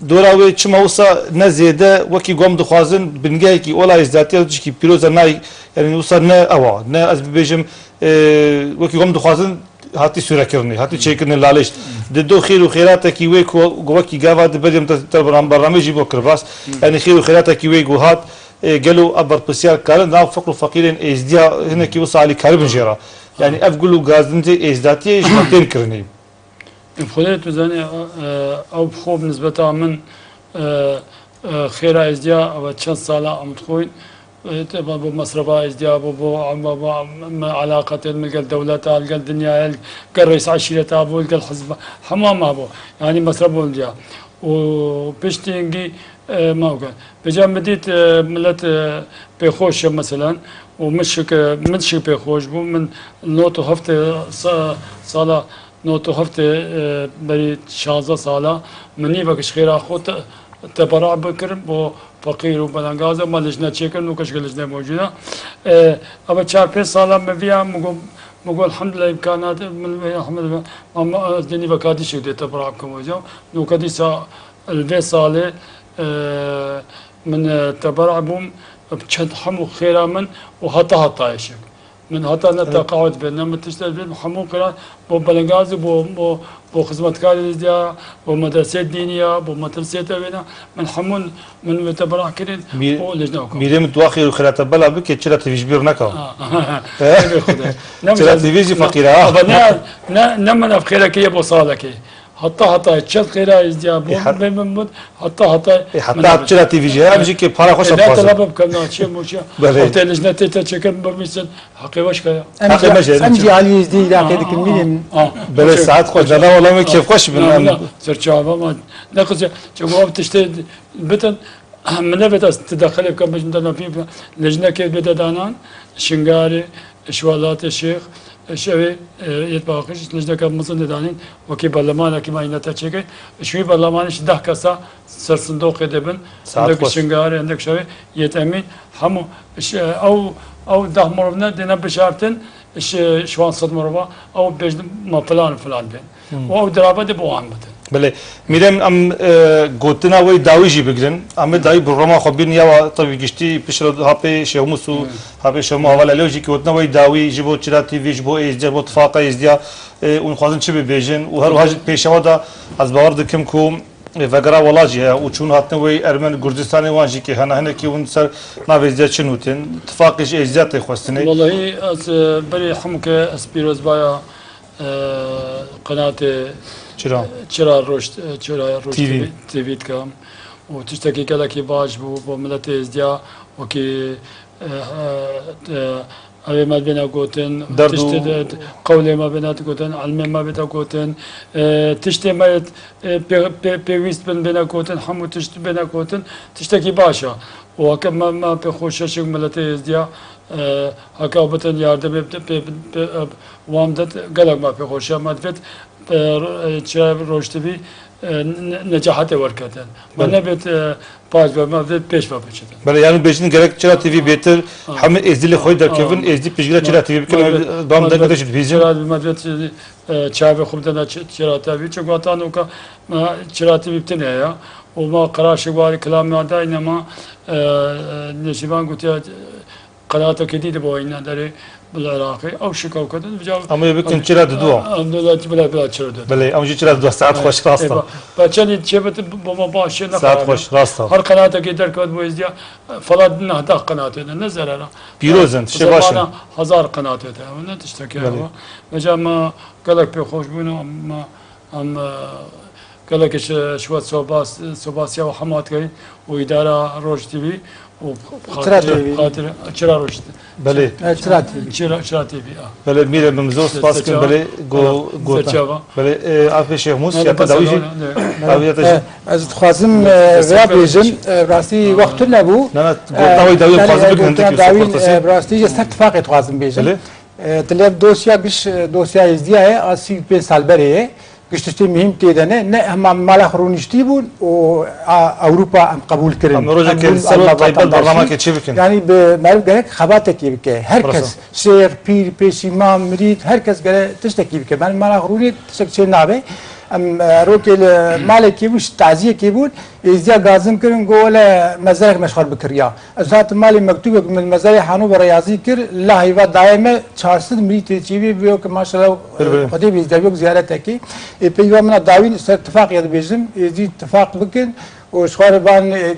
dora wê çima wisa ne zêde wekî gom dixwazin, bingehekî ola êzdatiya tişkî pîroz e, nayê, yani wisa ne ew a, ne ez bibêjim, e, wekî gom dixwazin hatî sûrekirinê, hatî çêkirinê Laliş. Di do xêr û xêratekî wê ku, ku wekî gava di berî em te, te bernam-, bernameyê jî bo kir rast. Yani xêr û xêratekî wê ku hat, e, gelo ev berpirsiyar karin nav fiqr û feqîrên êzdiya hinekî wisa alîkarî bin jê re. Yani ev gul û gazintê êzdatiyê ji me tên kirinê. Xwedê tu zanî, e, ew bi xwe bi nisbeta min, e, e, xêra êzdiya, ew çend sala em dixwîn, e, te bo, bo mesrefa êzdiya, bo, bo, bo, bo me elaqetên min gel dewleta, gel dinyaya, gel reis eşîreta bû, gel hizba, hema me bû. Yani mesref bû diya. Û piştî hingî, e, me û gel. Vêca min dît, e, milet, e, pêxweş e meselen. Û min şik, e, min şik pêxweş bû. Min nod û heft sa-, sala Nod û heft, e, berî şazdeh sala min nîvek ji xêra xwe te-, tebera bikirin bo feqîr û belengaz e, me lijne çêkirin û keşke lijne mewcûd e. E, eva çar pênc sala min viya, min got, min got, elhamdulillah, îmkanat, min, elhamdulillah, ama ez dê nîveka dî şik dê tebera bikim hocam. Nûke dîsa li vê salê, e, min, e, tebera bûm, bi çend hem û xêra min û heta heta şik. Min heta ne teqaut bê, ne min tişt bê, hemû qira bo belengazî, bo, bo, bo xizmetkarê êzdiya, bo medresê dînî ya, bo medresê tevêna, min hemûn, min wê tebera kirin, Mî-, û lejna ku. Mîrê min dua xêr û xêrata bela bike, Çira T V ji bîr neka. Ha, ha, ha. Eh? Ebe Xwedê. Ne Çira mi-, T V jî ne, feqîr e, ha. Aba ne, ne, ne min ev xêreke ye bo salekê. Heta heta çend xêra êzdiya bû, Ê, he- bê min bût, heta heta Ê, heta min Çira T V jî, em jî ke para xwe Ê, ne şapazin. Talebe bikim, na çê moçiya. Belê. Hewtê lijne tê te çekin, bimîsin, heqê weş kaya. Em Heqê jî, me jî, em jî alî êzdî Iraqê dikin, mîrê min. Ah, Belê, saet xweş, dana wala min kêfxweş bin, em. Na, serçava ma, ne qizê, çeku ev tiştê bitin, min nebêt ez tidexilê bikim, bêjim de navî lijnekê bide danan, Şingarê, ji welatê Şêx, ji evê, e, yêt baxîş, lijneke mezin de danîn, wekî berlemanekî me îne te çêkir. Ji wî berlemanê ji deh kesa ser sindoqê de bin, Saet hindek xweş. Şingarê, hindek şevê, yêt emîn, hemû, ji, ew, ew deh mirov ne, dêne bijartin, ji, ji wan sed mirova, ew bêjin me filan û filan bên. Hmm. Û ew dirave de bi wan bidin. Belê. Mîrem, em, e, gotina wê dawî jî bigirin. Em ê dawî programa xwe bînin ya wa tevî giştî piştre hapê Şêxmûs û Hmm. hapê Şêxmû Heval Elî jî gotina wê dawî ji bo Çira T V, ji bo Êzdiya, ji bo Tifaqa Êzdiya, e, hûn dixwazin çi bibêjin? Û her wiha jî pêşewa da ez bawer dikim ku, e, vegera welat jî heye û çûn hatin wê Ermen Gurcistanê wan jî ke hene hinekî hûn ser navê Êzdiya çi nûtin? Tifaqê ji Êzdiya tê xwestinê. Wellahî ez, e, berê hemû ke ez pîrozbaya e, qenatê Çira. Çira Roj, e, Çira Roj T V. T V, T V dikim. Û tiştekî gelekî baş bû bo miletê Êzdiya, wekî, e, e, e, evê me dibêne gotin, Derd û tiştê de, qewlê me bêne gotin, ilmê me bêne gotin, e, tiştê me, e, pê-, pê-, pêwîst bin bêne gotin, hemû tişt bêne gotin, tiştekî baş e. Û heke me, me pê xweşe şik miletê Êzdiya, e, heke bitin yardimê pê, pê, pê, e, wan de gelek me pê xweşe me divêt, e, ro-, e, çira Roj T V, e, ne-, necahetê werketin. Me Belê. nebêt, e, paş ve me divêt pêş ve biçitin. Belê, yani bêjin gerek Çira T V bêtir, Ha. hemî Êzdî li xwe Ha. derkevin, Êzdî piştgiriya Çira T V bikin, Ma divêt, dam ma deng divêt, de jî dibîzin. Çira, me divêt, e, çavê xwe bidene Çi-, Çira T V, çi gotan oka, me Çira T V bitin ya. û ma qeraşê warî kilamê dayîne ma, e, Nêçîrvan gotiye, qenatekê dî diboyîne derê bi Iraqê. Ew şikew ketin, vêca Em ê bikin çira didu. Em de bila, bila çira didu. Belê, em jî çira didu. Saet xweş, rast e. Ba, ba çendî çêbit bo ma baş çê Saet nexarabe. Xweş, rast e. Her qenatekê derket bo êzdiya, fela nehda qenatê de, ne zerera. Pîroz in, tiştê baş in. Hezar qenatê de, ew ne tiştekê Belê. Ew. Vêca me gelek pê xweş bûn, me Em, e, gelekî ji, ji we sobas-, sobasiya we hema dikin û îdara Roj T V û Çira xatir-, T V. Xatir, Çira Roj T V. Belê. E, Çira T V. Çira, Çira T V, a. Belê, mîrê min zor spas kim, belê, go-, gotin. Belê, e, afê Şêx Mûs, ya te dawî jî. Dawî ya te jî. E, ez dixwazim, e, vêya bêjim, e, rastî wext tune bû. Na, na, gotina wî dawî dixwazim bikin, gotina dawî, e, rastî ji ser tifaqê dixwazim bêjim. Belê. E, dilê dosya giş, e, dosya Êzdiya ye, a sî û pênc sal berê ye. Giş tiştê muhîm tê de ne. Ne hema mala xwe rûniştî bûn û a, Ewropa em qebûl kirin. Em rojekê li ser taybet bernamekê çê bikin. Yanî bi meriv gerek xebatekê bike. Her kes, şêx, pîr, pêşîman, mirîd, her kes gerek tiştekî bike. Meriv mala xwe rûnê tiştek çê nabe. Em, e, rokê li malekê bûn, ji taziyekê bûn. Êzdiya gazim kirin, got, "Wele mezarek me ji xwe bikiriya." Ez hatim malê mektûbek min mezarê Hanover re yazî kir, la heyva dayê me çar sed mirî tê çêbî, vê ke maşallah, Xwedê bê êzdiya yok ziyaretekê. Ê peyva min a dawîn ser tifaqê dibêjim, êzdî tifaq bikin û ji xwe re van, e, e,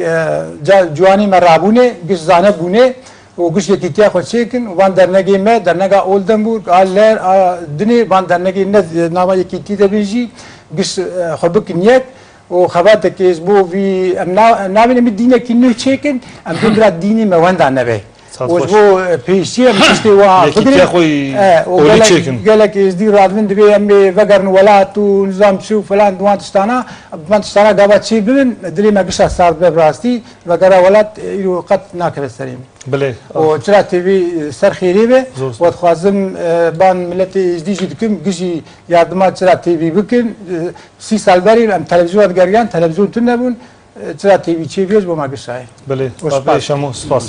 ca-, ciwanê me rabûne, giş zane bûne û giş yekîtiya xwe çêkin û van dernegê me, dernega Oldenburg, a Ler, a Dinê, van dernegê ne, nava yekîtî de bin jî, giş, e, xwe bikin yek. û xebatekê ji bo vî em na-, nabînin em dînekî nû çêkin, em dê bira dînê me wenda nebe. Û ji bo, e, pêşiyê em tiştê wa bigrin. E, û gelek, gelek êzdî radibin dibê em ê vegerin welat û nizam çi û falan di wan tiştana, bi van tiştana gava çê bibin, dilê me gişa sar dibe bi rastî, vegera welat, e, îro qet nakeve serê min. Bilê. Û Çira T V ser xêrê be. Zor, zor. We dixwazim, e, ban miletê êzdî jî dikim, gijî yardima Çira T V bikin. E, Sî sal berî em televîzyona digeriyan, televîzyon tune bûn, e, Çira T V çêbûye ji bo me gişayê. Belê, Û spas. Şemo, spas.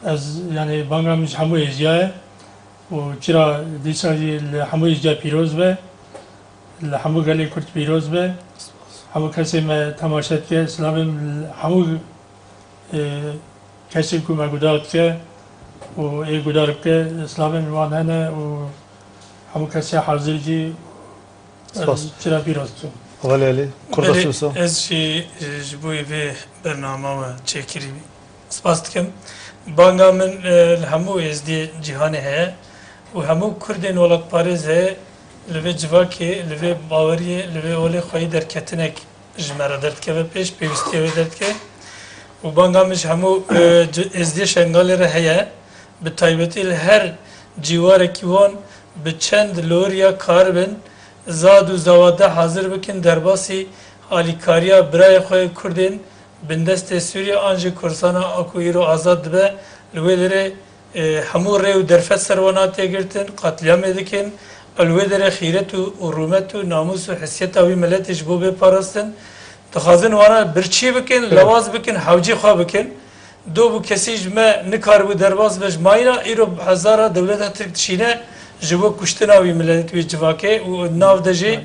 Ez, yani, banga min ji hemû êziya ye û Çira dîsa jî li hemû êziya pîroz be, li hemû gelê Kurd pîroz be, hemû kesê me temaşe dike, silavê min li hemû, e, kesên ku me guhdar dike û ê guhdar bike, silavê min wan hene û hemû kesê hazir jî Spas. Çira pîroz dikim. Welê Elî, Kurda Belê, Sûsa. Ez jî, e, ji bo vê bernama we çêkirî spas dikim. Banga min, e, li hemû êzdiyê cîhanê heye û hemû Kurdên welatparêz heye li vê civakê, li vê baweriyê, li vê olê xweyî derketinek ji me re derdikeve pêş, pêwîstiyê wê derdikeve. Û banga min ji hemû, e, ci-, êzdiyê Şengalê re heye. Bi taybetî li her cîwarekî wan bi çend loriya karibin zad û zawade hazir bikin derbasî alîkariya birayê xwe yê Kurdên bindestê Sûriyê an jî Kurdistana a ku îro azad dibe li wê derê, e, hemû rê û derfet ser wan hatê girtin, qatliyamê dikin, li wê derê xîret û, û rûmet û namûs û hesiyeta wî miletê ji bo bê parastin. Dixwazin wana birçî bikin, Evet. lewaz bikin, hewcî xwe bikin. Do bû kesî ji me nikaribû derbas be ji mayîna, îro bi hezara dewleta Tirk dişîne ji bo kuştina wî milet, wî civakê û nav de jî,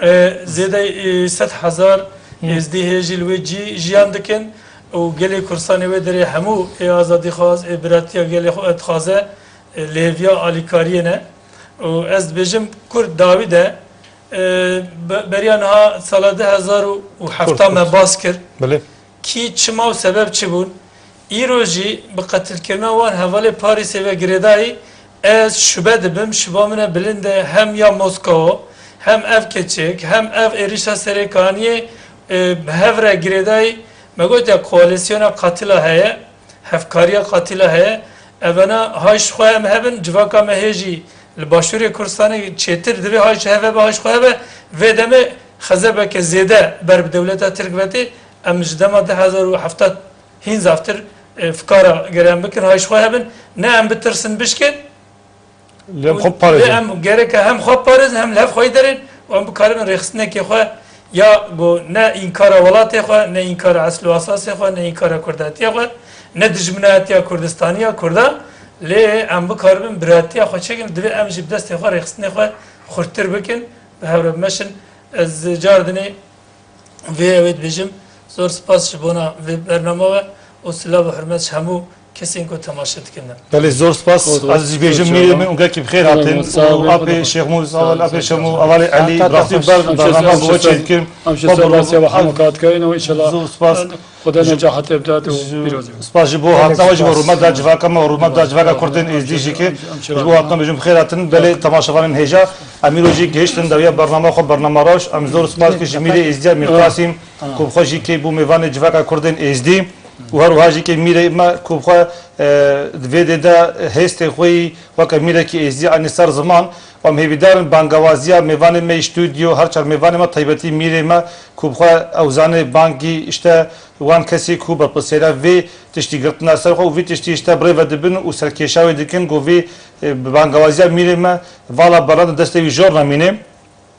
e, zêdeyî, e, sed hezar Hı. êzdî hê jî li wê cî jiyan dikin û gelê Kurdistanê wê derê hemû ê azadîxwaz, ê biratiya gelê xwe dixwaze, e, lêviya alîkariyê ne. Û ez dibêjim Kurd dawî de, e, be-, beriya niha sala du hezar û hefta Kurd, me Kurd. bas kir. Belê. Kî, çima û sebeb çi bûn? Îro jî bi qetilkirina wan hevalê Parîsê ve girêdayî, ez şube dibim, şuba min e bilind e, hem ya Moskowa, hem ev keçik, hem ev êrişa Serêkaniyê, e, bi hev re girêdayî. Me gotiye koalîsyona qatila heye, hevkariya qatila heye. Evena hay ji xwe em hebin, civaka me hê jî li Başûrê Kurdistanê çêtir divê hay ji hev hebe, hay ji xwe hebe. Vê demê xezebeke zêde ber bi dewleta Tirk vetê. Em ji dema du hezar û hefta hîn zaftir, e, fikara gere em bikin, hay ji xwe hebin. Ne em bitirsin bişkin. Lê em xwe parêzin. Lê em gereke hem xwe parêzin, hem li hev xweyî derin û em bikaribin rêxistinekê xwe ya ku ne înkara welatê xwe, ne înkara esil û esasê xwe, ne înkara kurdatiya xwe, ne dijminayetiya Kurdistaniya Kurda, lê em bikaribin biratiya xwe çêkin, divê em jî bi destê xwe rêxistinê xwe xurttir bikin, bi hev re bimeşin. Ez cardinê Vê ew ê dibêjim, zor spas ji bona vê bernama we û silav û hurmet ji hemû kesên ku temaşe dikin. Belê, zor spas. Zor, zor, ez jî bêjim, zor, mîrê min û gelkî bi xêr hatin. Û apê Şêx Mûs, apê Şêx Mûs, hevalê Elî, bi rastî ber bernama bi we çêdikim. Em ji ser rastî ve hemû kat kerin û înşallah Xuda necahetê bidat û pîroz. Spas ji bo hatina we, ji bo rûmet da civaka me û rûmet da civaka Kurdên Êzdî jî ki ji bo hatina bêjim bi xêr hatin. Belê temaşevanên hêja, em îro jî gihiştin dawiya bernama xwe, bernama rewş. Em zor spas ki ji mîrê Êzdiya Mîr Qasîm ku bi xwe jî kê bû mêvanê civaka Kurdên Êzdî û her wiha jî kê mîrê me ku bi xwe, e, di vê dê de hêstê xwe yî weke mîrekî Êzdî anî ser ziman. Em hêvîdarin bangawaziya mêvanê me yî stûdyo, her çar mêvanê me taybetî mîrê me ku bi xwe ew zanê bangî işte wan kesî ku berpirsiyariya vê tiştî girtina ser xwe û vê tiştî işte birêve dibin û serkêşa wê dikin ku vê, e, bangawaziya mîrê me vala berdan di destê wî jor nemîne.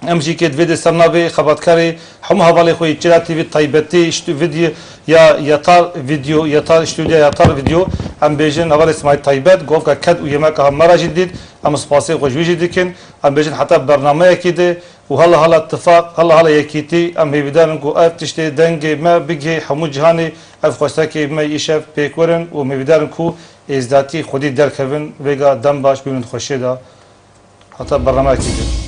Em jî kê divê dê ser navê xebatkarê hemû hevalê xwe yê Çira T V taybetî, işte, video ya yatar video, yatar stüdyo, yatar video. Em bêjin hevalê Smay taybet, govka ked û yemeka hemera jî dît. Em spasê xwe ji wî jî dikin. Em bêjin heta bernameyekî de û hala hala tifaq, hala hala yekîtî, em hêvîdarin ku ev tiştê dengê me bigihê hemû cîhanê, ev xwestekê me îşev pêk werin û em hêvîdarin ku êzdatî xwedî derkevin, vêga dem baş bimînin xweşiyê de. Heta bernameyekî din.